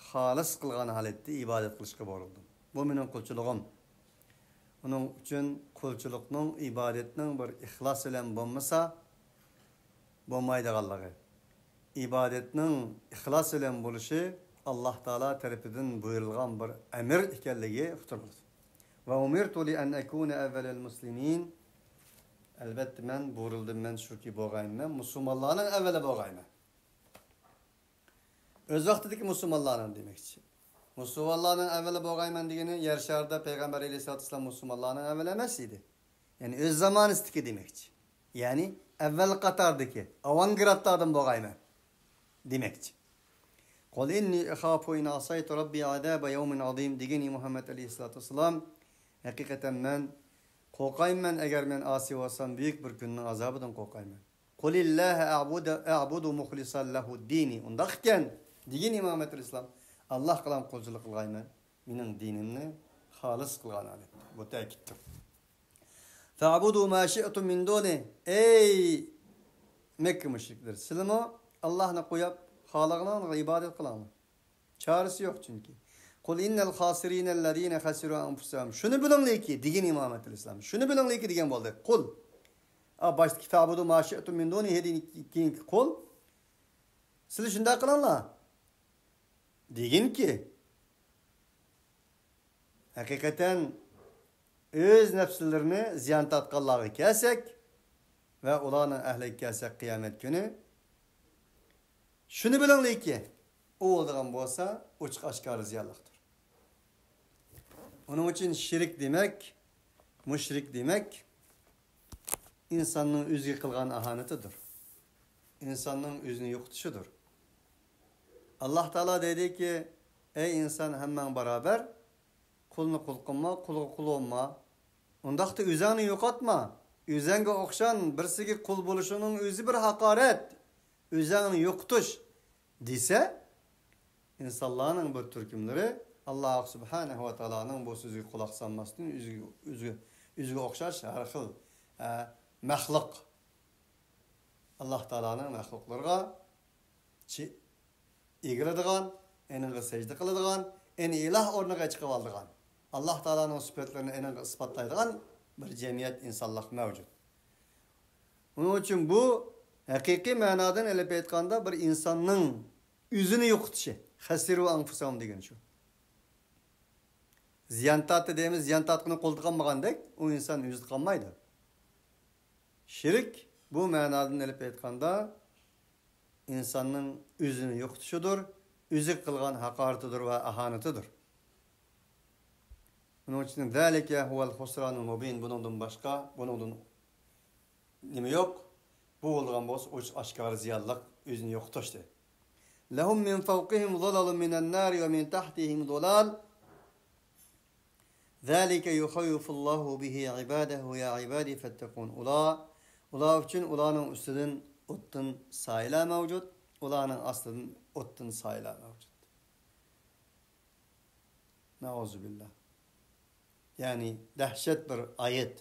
خالىس قىلغان ھالەتتە ئىبادەت قىلىشقا بۇيرۇلدۇم. بۇ مېنىڭ قۇلچىلىقىم. ئۇنىڭ ئۈچۈن قۇلچىلىقنىڭ، ئىبادەتنىڭ بىر ئىخلاس بىلەن بولمىسا، بولمايدىغانلىقى، ئىبادەتنىڭ ئىخلاس بىلەن بولۇشى ئاللاھ تائالا تەرىپىدىن بۇيرۇلغان بىر ئەمىر ئىكەنلىكى ئۇقتۇرۇلىدۇ. وأمرت لأن أكون أول المسلمين. ئەلۋەتتە، مەن بۇيرۇلدۇم، مەن شۇكى بولغايمەن، مەن مۇسۇلمانلارنىڭ ئەۋۋىلى بولغايمەن. ئۆز ۋاقتىدىكى مۇسۇلمانلارنىڭ دېمەكچى. مۇسۇلمانلارنىڭ ئەۋۋىلى بولغايمەن دېگىنى، يەر شارىدا پەيغەمبەر ئەلەيھىسسالاتۇ ۋەسسالام مۇسۇلمانلارنىڭ ئەۋۋىلى ئەمەس ئىدى. يەنى ئۆز زامانىسىدىكى دېمەكچى. يەنى ئەۋۋەل قاتاردىكى، ئاۋانگرادلاردىن بولغايمەن دېمەكچى. قل إني أخاف إن عصيت ربي عذاب يوم عظيم دېگىن، ئى مۇھەممەد ئەلەيھىسسالاتۇ ۋەسسالام، ھەقىقەتەن مەن قورقايمەن، ئەگەر مەن ئاسىي بولسام، بۈيۈك بىر كۈننىڭ ئازابىدىن قورقايمەن. قل الله أعبد، أعبد مخلصا له ديني. ئۇنداق ئىكەن، دېگىن ئى مۇھەممەد ئەلەيھىسسالام، ئاللاھقىلا قۇلچىلىق قىلغايمەن، مېنىڭ دىنىمنى خالىس قىلغان ھالەتتە. بۇ تەكىتتۇر. فاعبدوا ما شئتم من دونه. ئەي مەككە مۇشرىكلىرى، سىلىمۇ ئاللاھنى قويۇپ، خالىغىنىڭغا ئىبادەت قىلىڭلار. چارىسى يوق چۈنكى. قل إن الخاسرين الذين خسروا أنفسهم. شۇنى بىلىڭلىكى، دېگىن ئى مۇھەممەد ئەلەيھىسسالام. شۇنى بىلىڭلىكى دېگەن بولدى. قل. ئا، باشتىكى فاعبدوا ما شئتم من دونه دېگەن كېيىنكى قل. سىلى شۇنداق قىلىڭلار. دېگىنكى، ھەقىقەتەن ئۆز نەپسلىرىنى زىيان تارتقانلارغا كەلسەك ۋە ئۇلارنىڭ ئەھلىگە كەلسەك قىيامەت كۈنى، شۇنى بىلىڭلىكى، ئۇ بولىدىغان بولسا ئوچۇق ئاشكارا زىيانلىقتۇر. ئۇنىڭ ئۈچۈن شېرىك دېمەك، مۇشرىك دېمەك، ئىنساننىڭ ئۆزىگە قىلغان ئاھانىتىدۇر. ئىنساننىڭ ئۆزىنى يوقىتىشىدۇر. ئاللاھ تائالا دەيدىكى، ئەي ئىنسان، ھەممەڭ باراۋەر، قۇلنى قۇل قىلما، قۇلغا قۇل بولما. ئۇنداقتا ئۆزەڭنى يوقاتما. ئۆزەڭگە ئوخشىغان بىرسىگە قۇل بولۇشۇڭنىڭ ئۆزى بىر ھاقارەت. ئۆزەڭنى يوقىتىش دېسە، ئىنسانلارنىڭ بىر تۈركۈملىرى ئاللاھ سۇبھانەھۇ ۋە تائالانىڭ بۇ سۆزىگە قۇلاق سالماستىن، ئۆزىگە، ئۆزىگە، ئۆزىگە ئوخشاش ھەر خىل، ئە، مەخلۇق، ئاللاھ تائالانىڭ مەخلۇقلىرىغا چى-، ئېگىلىدىغان، ئېنىڭغا سەجدە قىلىدىغان، ئېنى ئىلاھ ئورنىغا چىقىۋالىدىغان، ئاللاھ تائالانىڭ سۈپەتلىرىنى ئېنىڭغا ئىسپاتلايدىغان بىر جەمئىيەت، ئىنسانلىق مەۋجۇت. ئۇنىڭ ئۈچۈن بۇ ھەقىقىي مەنادىن ئېلىپ ئېيتقاندا بىر ئىنساننىڭ ئۆزىنى يوقىتىشى. خەسىرۇ ئەنفۇسەھۇم دېگەن شۇ. زىيان تارتتى دەيمىز، زىيان تارتقىنى قولدا قالمىغاندەك، ئۇ ئىنسان ئۆزىدە قالمايدۇ. شىرك بۇ مەنادىن ئېلىپ ئېيتقاندا، ئىنساننىڭ ئۆزىنى يوقىتىشىدۇر، ئۆزىگە قىلغان ھاقارىتىدۇر ۋە ئاھانىتىدۇر. ئۇنىڭ ئۈچۈن ذلك هو الخسران المبين، بۇنىڭدىن باشقا، بۇنىڭدىن نېمە يوق؟ بۇ بولىدىغان بولسا ئوچۇق ئاشكارا زىيانلىق، ئۆزىنى يوقىتىش دەيدۇ. لهم من فوقهم ظلل من النار ومن تحتهم ظلال ذلك يخوف الله به عباده يا عبادي فاتقون. ئۇلار، ئۇلار ئۈچۈن ئۇلارنىڭ ئۈستىدىن ئوتتىن سايىلار مەۋجۇت، ئۇلارنىڭ ئاستىدىن ئوتتىن سايىلار مەۋجۇت. نەئۇزۇبىللا. يەنى دەھشەت بىر ئايەت.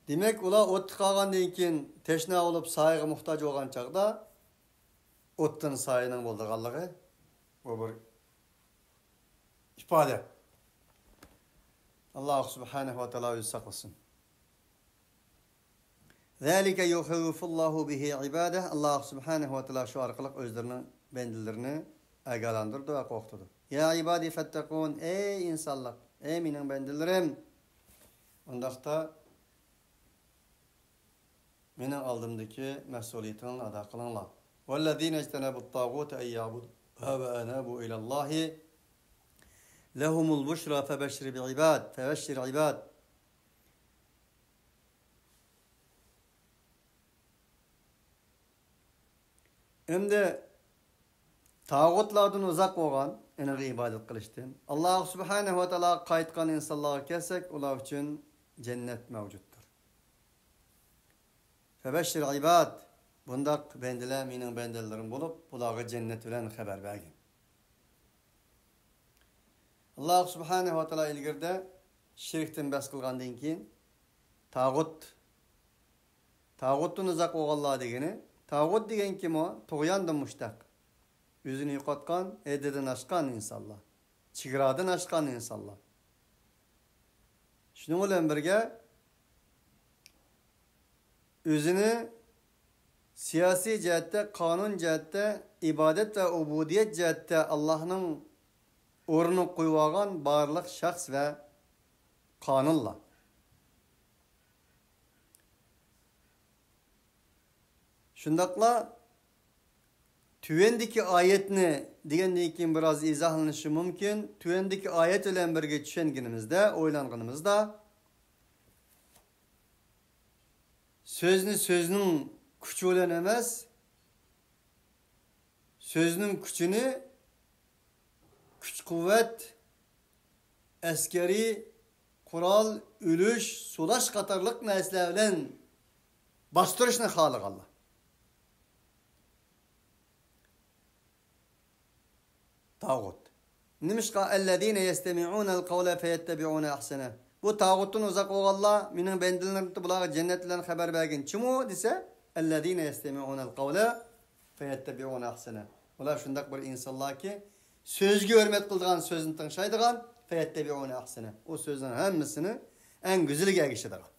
دېمەك، ئۇلار ئوتتا قالغاندىن كېيىن تەشنا بولۇپ سايىغا موھتاج بولغان چاغدا ئوتتىن سايىنىڭ بولىدىغانلىقى بۇ بىر ئىپادە. ئاللاھ سۇبھانەھۇ ۋە تائالا ئۆزى ساقلىسۇن. ذلك يخوف الله به عباده. ئاللاھ سۇبھانەھۇ ۋە تائالا شۇ ئارقىلىق ئۆزلىرىنىڭ بەندىلىرىنى ئاگاھلاندۇرىدۇ ۋە قورقۇتىدۇ. يا ئىبادى فەتتەقۇن، ئەي ئىنسانلار، ئەي مېنىڭ بەندىلىرىم، ئۇنداقتا مېنىڭ ئالدىمدىكى مەسئۇلىيىتىڭلارنى ئادا قىلىڭلار. ۋەللەزىنە ئىجتەنەبۇت تاغۇتە ئەن يەئبۇدۇھا ۋە ئەنابۇ ئىلەللاھى لەھۇمۇل بۇشرا فەبەششىر بىئىباد، فەبەششىر ئىباد. ئەمدى تاغۇتلاردىن ئۇزاق بولغان، ئۇنىڭغا ئىبادەت قىلىشتىن، ئاللاھ سۇبھانەھۇ ۋە تائالاغا قايتقان ئىنسانلارغا كەلسەك، ئۇلار ئۈچۈن جەننەت مەۋجۇتتۇر. فەبەششىر ئىباد، بۇنداق بەندىلەر مېنىڭ بەندىلىرىم بولۇپ، بۇلارغا جەننەت بىلەن خەۋەر بەرگىن. ئاللاھ سۇبھانەھۇ ۋە تائالا ئىلگىرىدە شىركتىن بەھس قىلغاندىن كېيىن، تاغۇت، تاغۇتتىن ئۇزاق بولغانلار دېگىنى، تاغۇت دېگەن كىم ئۇ؟ تۇغياندىن مۇشتەق. ئۆزىنى يوقاتقان، ھەددىدىن ئاشقان ئىنسانلار. چېگرادىن ئاشقان ئىنسانلار. شۇنىڭ بىلەن بىرگە، ئۆزىنى سىياسىي جەھەتتە، قانۇن جەھەتتە، ئىبادەت ۋە ئۇبۇدىيەت جەھەتتە ئاللاھنىڭ ئورنىغا قويۇۋالغان بارلىق شەخس ۋە قانۇنلار. شۇنداقلا تۆۋەندىكى ئايەتنى دېگەندىن كېيىن بىراز ئىزاھلىنىشى مۇمكىن. تۆۋەندىكى ئايەت بىلەن بىرگە چۈشەنگىنىمىزدە، ئويلانغىنىمىزدا، سۆزنى سۆزنىڭ كۈچى بىلەن ئەمەس، سۆزنىڭ كۈچىنى كۈچ-قۇۋۋەت، ئەسكەرىي قورال، ئۈلۈش، سۇلاش قاتارلىق نەرسىلەر بىلەن باستۇرۇشنى خالىغانلار. تاغۇت. نېمىشقا؟ ئەللەزىنە يەستەمىئۇنەل قەۋلە فەيەتتەبىئۇنە ئەھسەنە. بۇ تاغۇتتىن ئۇزاق بولغانلار، مېنىڭ بەندىلىرىمدە بۇلارغا جەننەت بىلەن خەۋەر بەرگىن. چىمۇ دېسە، ئەللەزىنە يەستەمىئۇنەل قەۋلە فەيەتتەبىئۇنە ئەھسەنە. ئۇلار شۇنداق بىر ئىنسانلاركى، سۆزگە ھۆرمەت قىلىدىغان، سۆزنى تىڭشايدىغان، فەيەتتەبىئۇنە ئەھسەنە. ئۇ سۆزنىڭ ھەممىسىنى ئەڭ گۈزىلىگە ئەگىشىدىغان.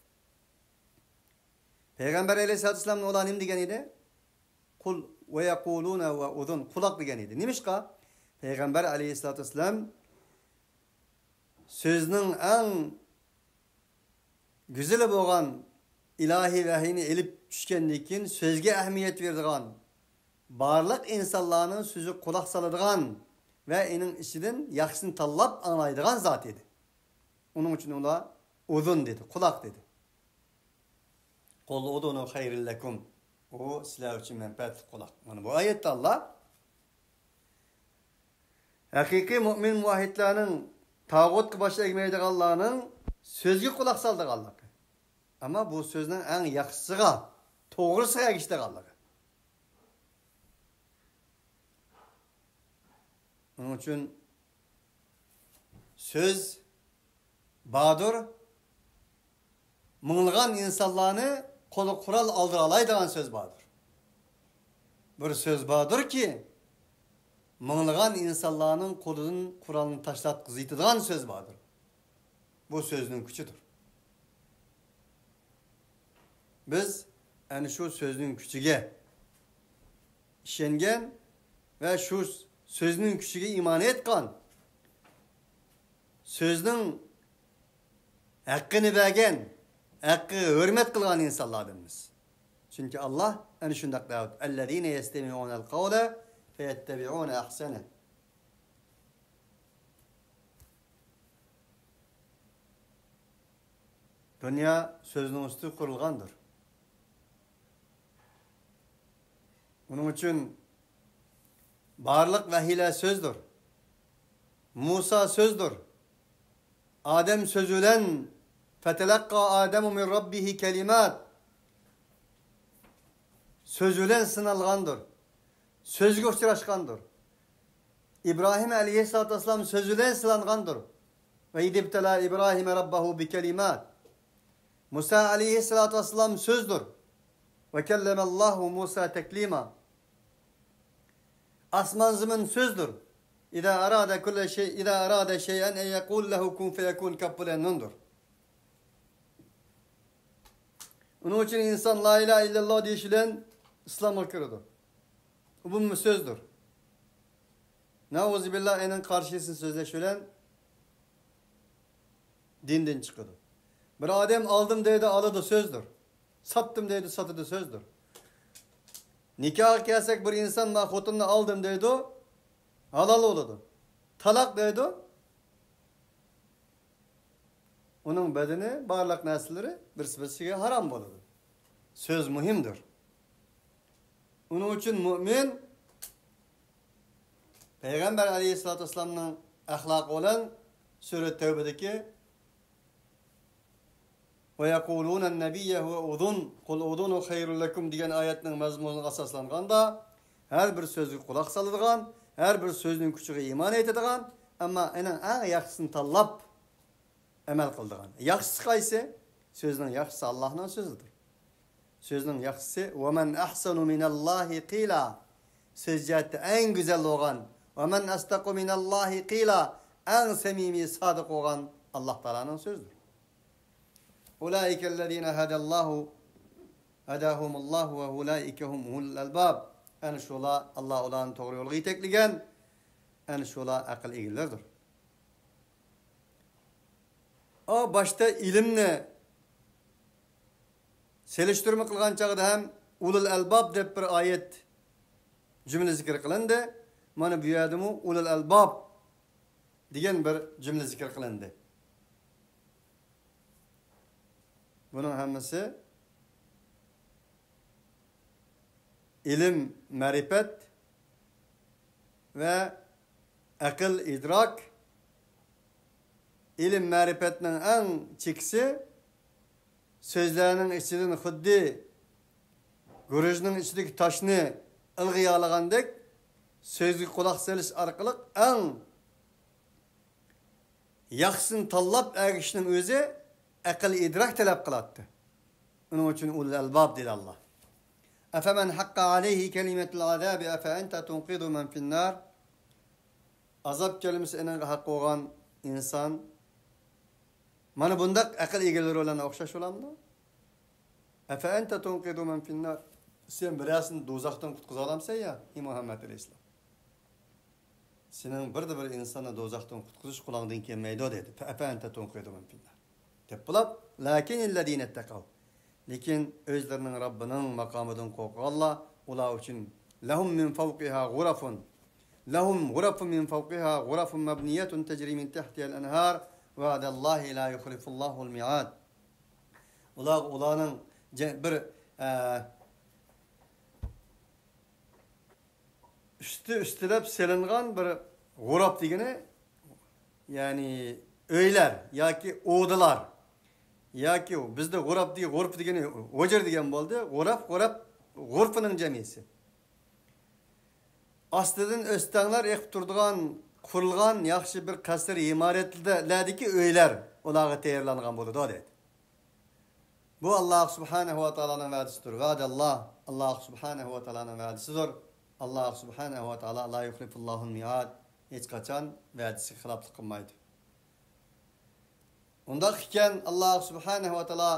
پەيغەمبەر ئەلەيھىسسالاتۇ ۋەسسالامنى ئۇلار نېمە دېگەن ئىدى؟ قۇل ۋە يەقۇلۇنە ۋە ئۇزۇن، قۇلاق دېگەن ئىدى. نېمىشقا؟ پەيغەمبەر ئەلەيھىسسالاتۇ ۋەسسالام سۆزنىڭ ئەڭ گۈزىلى بولغان ئىلاھىي ۋەھىينى ئېلىپ چۈشكەندىن كېيىن سۆزگە ئەھمىيەت بېرىدىغان، بارلىق ئىنسانلارنىڭ سۆزىگە قۇلاق سالىدىغان ۋە ئېنىڭ ئىچىدىن ياخشىسىنى تاللاپ ئاڭلايدىغان زات ئىدى. ئۇنىڭ ئۈچۈن ئۇلار ئۇزۇن دېدى، قۇلاق دېدى. قۇل ئۇزۇنۇ خەيرىن لەكۇم. ئۇ سىلەر ئۈچۈن مەنپەئەتلىك قۇلاق. مانا بۇ ئايەتتە ئاللا ھەقىقىي مۇئمىن مۇۋەھھىدلەرنىڭ، تاغۇتقا باش ئەگمەيدىغانلارنىڭ سۆزگە قۇلاق سالىدىغانلىقى. ئەمما بۇ سۆزنىڭ ئەڭ ياخشىسىغا، توغرىسىغا ئەگىشىدىغانلىقى. ئۇنىڭ ئۈچۈن سۆز باردۇر، مىڭلىغان ئىنسانلارنى قولىغا قورال ئالدۇرالايدىغان سۆز باردۇر. بىر سۆز باردۇركى، مىڭلىغان ئىنسانلارنىڭ قولىدىن قورالنى تاشلاتقۇزۇۋېتىدىغان سۆز باردۇر. بۇ سۆزنىڭ كۈچىدۇر. بىز ئەنە شۇ سۆزنىڭ كۈچىگە ئىشەنگەن ۋە شۇ سۆزنىڭ كۈچىگە ئىمان ئېيتقان، سۆزنىڭ ھەققىنى بەرگەن، ھەققىگە ھۆرمەت قىلغان ئىنسانلاردىنمىز. چۈنكى ئاللا ئەنە شۇنداق دەۋاتىدۇ. ئەللەزىنە يەستەمىئۇنەل قەۋلە فەيەتتەبىئۇنە ئەھسەنە. دۇنيا سۆزنىڭ ئۈستىگە قۇرۇلغاندۇر. ئۇنىڭ ئۈچۈن بارلىق ۋەھىيلەر سۆزدۇر. مۇسا سۆزدۇر. ئادەم سۆز بىلەن، فەتەلەققا ئادەمۇ مىن رەببىھى كەلىمات. سۆز بىلەن سىنالغاندۇر. سۆزگە ئۇچراشقاندۇر. ئىبراھىم ئەلەيھىسسالاتۇ ۋەسسالام سۆز بىلەن سىنالغاندۇر. ۋە ئىزىبتەلا ئىبراھىمە رەببەھۇ بىكەلىمات. مۇسا ئەلەيھىسسالاتۇ ۋەسسالام سۆزدۇر. ۋە كەللەمەللاھۇ مۇسا تەكلىما. ئاسمان زېمىن سۆزدۇر. ئىزا ئارادە كۇللە شەي، ئىزا ئارادە شەيئەن ئەن يەقۇلە لەھۇ كۇن فەيەكۇن كاپ بىلەن نۇندۇر. ئۇنىڭ ئۈچۈن ئىنسان لا ئىلاھە ئىللەللا دېيىش بىلەن ئىسلامغا كىرىدۇ. ئۇ بۇمۇ سۆزدۇر. نەئۇزۇبىللا، ئېنىڭ قارشىسىنى سۆزلەش بىلەن دىندىن چىقىدۇ. بىر ئادەم ئالدىم دەيدۇ، ئالىدۇ سۆزدۇر. ساتتىم دەيدۇ، ساتىدۇ سۆزدۇر. نىكاھقا كەلسەك، بىر ئىنسان مانا خوتۇننى ئالدىم دەيدۇ، ھالال بولىدۇ. تالاق دەيدۇ، ئۇنىڭ بەدىنى، بارلىق نەرسىلىرى بىرسى بىرسىگە ھارام بولىدۇ. سۆز مۇھىمدۇر. ئۇنىڭ ئۈچۈن مۇئمىن پەيغەمبەر ئەلەيھىسسالاتۇ ۋەسسالامنىڭ ئەخلاقى بىلەن سۈرە تەۋبىدىكى «ويقولون النبي هو أذن قل أذن خير لكم» دېگەن ئايەتنىڭ مەزمۇنىغا ئاساسلانغاندا، ھەر بىر سۆزگە قۇلاق سالىدىغان، ھەر بىر سۆزنىڭ كۈچىگە ئىمان ئېيتىدىغان، ئەمما ئېنىڭ ئەڭ ياخشىسىنى تاللاپ ئەمەل قىلىدىغان. ياخشىسى قايسى؟ سۆزنىڭ ياخشىسى ئاللاھنىڭ سۆزىدۇر. سۆزنىڭ ياخشىسى، «ومن أحسن من الله قيلا». سۆز جەھەتتە ئەڭ گۈزەل بولغان، «ومن أصدق من الله قيلا»، ئەڭ سەمىمىي، سادىق بولغان ئاللاھ تائالانىڭ سۆزىدۇر. «أولئك الذين هدى الله، هداهم الله وأولئك هم أولو الألباب». ئەنە شۇلار، ئاللاھ ئۇلارنى توغرا يولغا يېتەكلىگەن، ئەنە شۇلار ئەقىل ئىگىلىرىدۇر. ئۇ باشتا ئىلىمنى سېلىشتۇرما قىلغان چاغدا ھەم «ئۇلۇل ئەلباب» دەپ بىر ئايەت جۈملە زىكىر قىلىندى. مانا بۇ يەردىمۇ «ئۇلۇل ئەلباب» دېگەن بىر جۈملە زىكىر قىلىندى. بۇنىڭ ھەممىسى ئىلىم، مەرىپەت ۋە ئەقىل، ئىدراك. ئىلىم، مەرىپەتنىڭ ئەڭ چېكىسى، سۆزلەرنىڭ ئىچىدىن خۇددى گۈرۈچنىڭ ئىچىدىكى تاشنى ئىلغىيالىغاندەك، سۆزگە قۇلاق سېلىش ئارقىلىق ئەڭ ياخشىسىنى تاللاپ ئەگىشىشنىڭ ئۆزى ئەقىل، ئىدراك تەلەپ قىلاتتى. ئۇنىڭ ئۈچۈن «ئۇلۇل ئەلباب» دېدى ئاللاھ. «أفمن حق عليه كلمة العذاب أفأنت تنقذ من في النار؟» ئازاب كەلمىسى ئېنىڭغا ھەق بولغان ئىنسان مانا بۇنداق ئەقىل ئىگىلىرى بىلەن ئوخشاش بولامدۇ؟ «أفأنت تنقذ من في النار؟» سەن بىرەرسىنى دوزاختىن قۇتقۇزالامسەن يا، ئى مۇھەممەد ئەلەيھىسسالام؟ سېنىڭ بىردە بىر ئىنساننى دوزاختىن قۇتقۇزۇش قولۇڭدىن كەلمەيدۇ، دېدى. «فأفأنت تنقذ من في النار؟» دەپ بولۇپ، لكن الذين اتقوا، لېكىن ئۆزلىرىنىڭ رەببىنىڭ ماقامىدىن قورققانلار، ئۇلار ئۈچۈن لهم من فوقها غرف، لهم غرف من فوقها غرف مبنية تجري من تحتها الأنهار وعد الله لا يخلف الله الميعاد. ئۇلار، ئۇلارنىڭ جە-، بىر، ئە، ئۈستى ئۈستىلەپ سېلىنغان بىر غۇراپ دېگىنى، يەنى ئۆيلەر ياكى ئۇۋىلار، ياكى بىزدە غۇراپ دېگەن، غۇرپا دېگىنى ھۇجرا دېگەن بولدى. غۇراپ، غۇراپ، غۇرپىنىڭ جەمئىسى. ئاستىدىن ئۆستەڭلەر ئېقىپ تۇرىدىغان، قۇرۇلغان ياخشى بىر قەسىر ئىمارەتلەردىكى ئۆيلەر ئۇلارغا تەييارلانغان بولىدۇ، دەيدۇ. بۇ، ئاللاھ سۇبھانەھۇ ۋە تائالانىڭ ۋەدىسىدۇر. ۋەدەللاھ، ئاللاھ سۇبھانەھۇ ۋە تائالانىڭ ۋەدىسىدۇر. ئاللاھ سۇبھانەھۇ ۋە تائالا لا يۇخلىفۇللاھۇل مىئاد، ھېچقاچان ۋەدىسىگە خىلاپلىق قىلمايدۇ. ئۇنداق ئىكەن، ئاللاھ سۇبھانەھۇ ۋە تائالا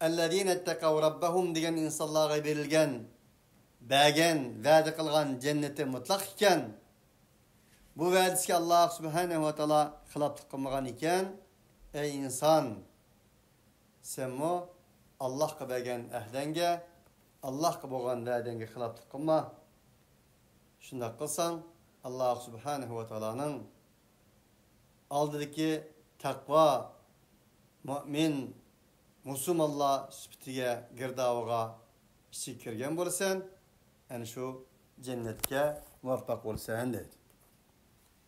«الذين اتقوا ربهم» دېگەن ئىنسانلارغا بېرىلگەن، بەرگەن، ۋەدە قىلغان جەننىتى مۇتلەق ئىكەن. بۇ ۋەدىسىگە ئاللاھ سۇبھانەھۇ ۋە تائالا خىلاپلىق قىلمىغان ئىكەن. ئەي ئىنسان، سەنمۇ ئاللاھقا بەرگەن ئەھدەڭگە، ئاللاھقا بولغان ۋەدەڭگە خىلاپلىق قىلما. شۇنداق قىلساڭ، ئاللاھ سۇبھانەھۇ ۋە تائالانىڭ ئالدىدىكى تەقۋا، مۆمىن، مۇسۇلمانلار سۈپىتىگە، گىردابىغا، ئىچىگە كىرگەن بولىسەن، ئەنە شۇ جەننەتكە مۇۋەپپەق بولىسەن، دەيدۇ.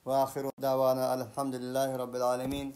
وآخر دعوانا أن الحمد لله رب العالمين.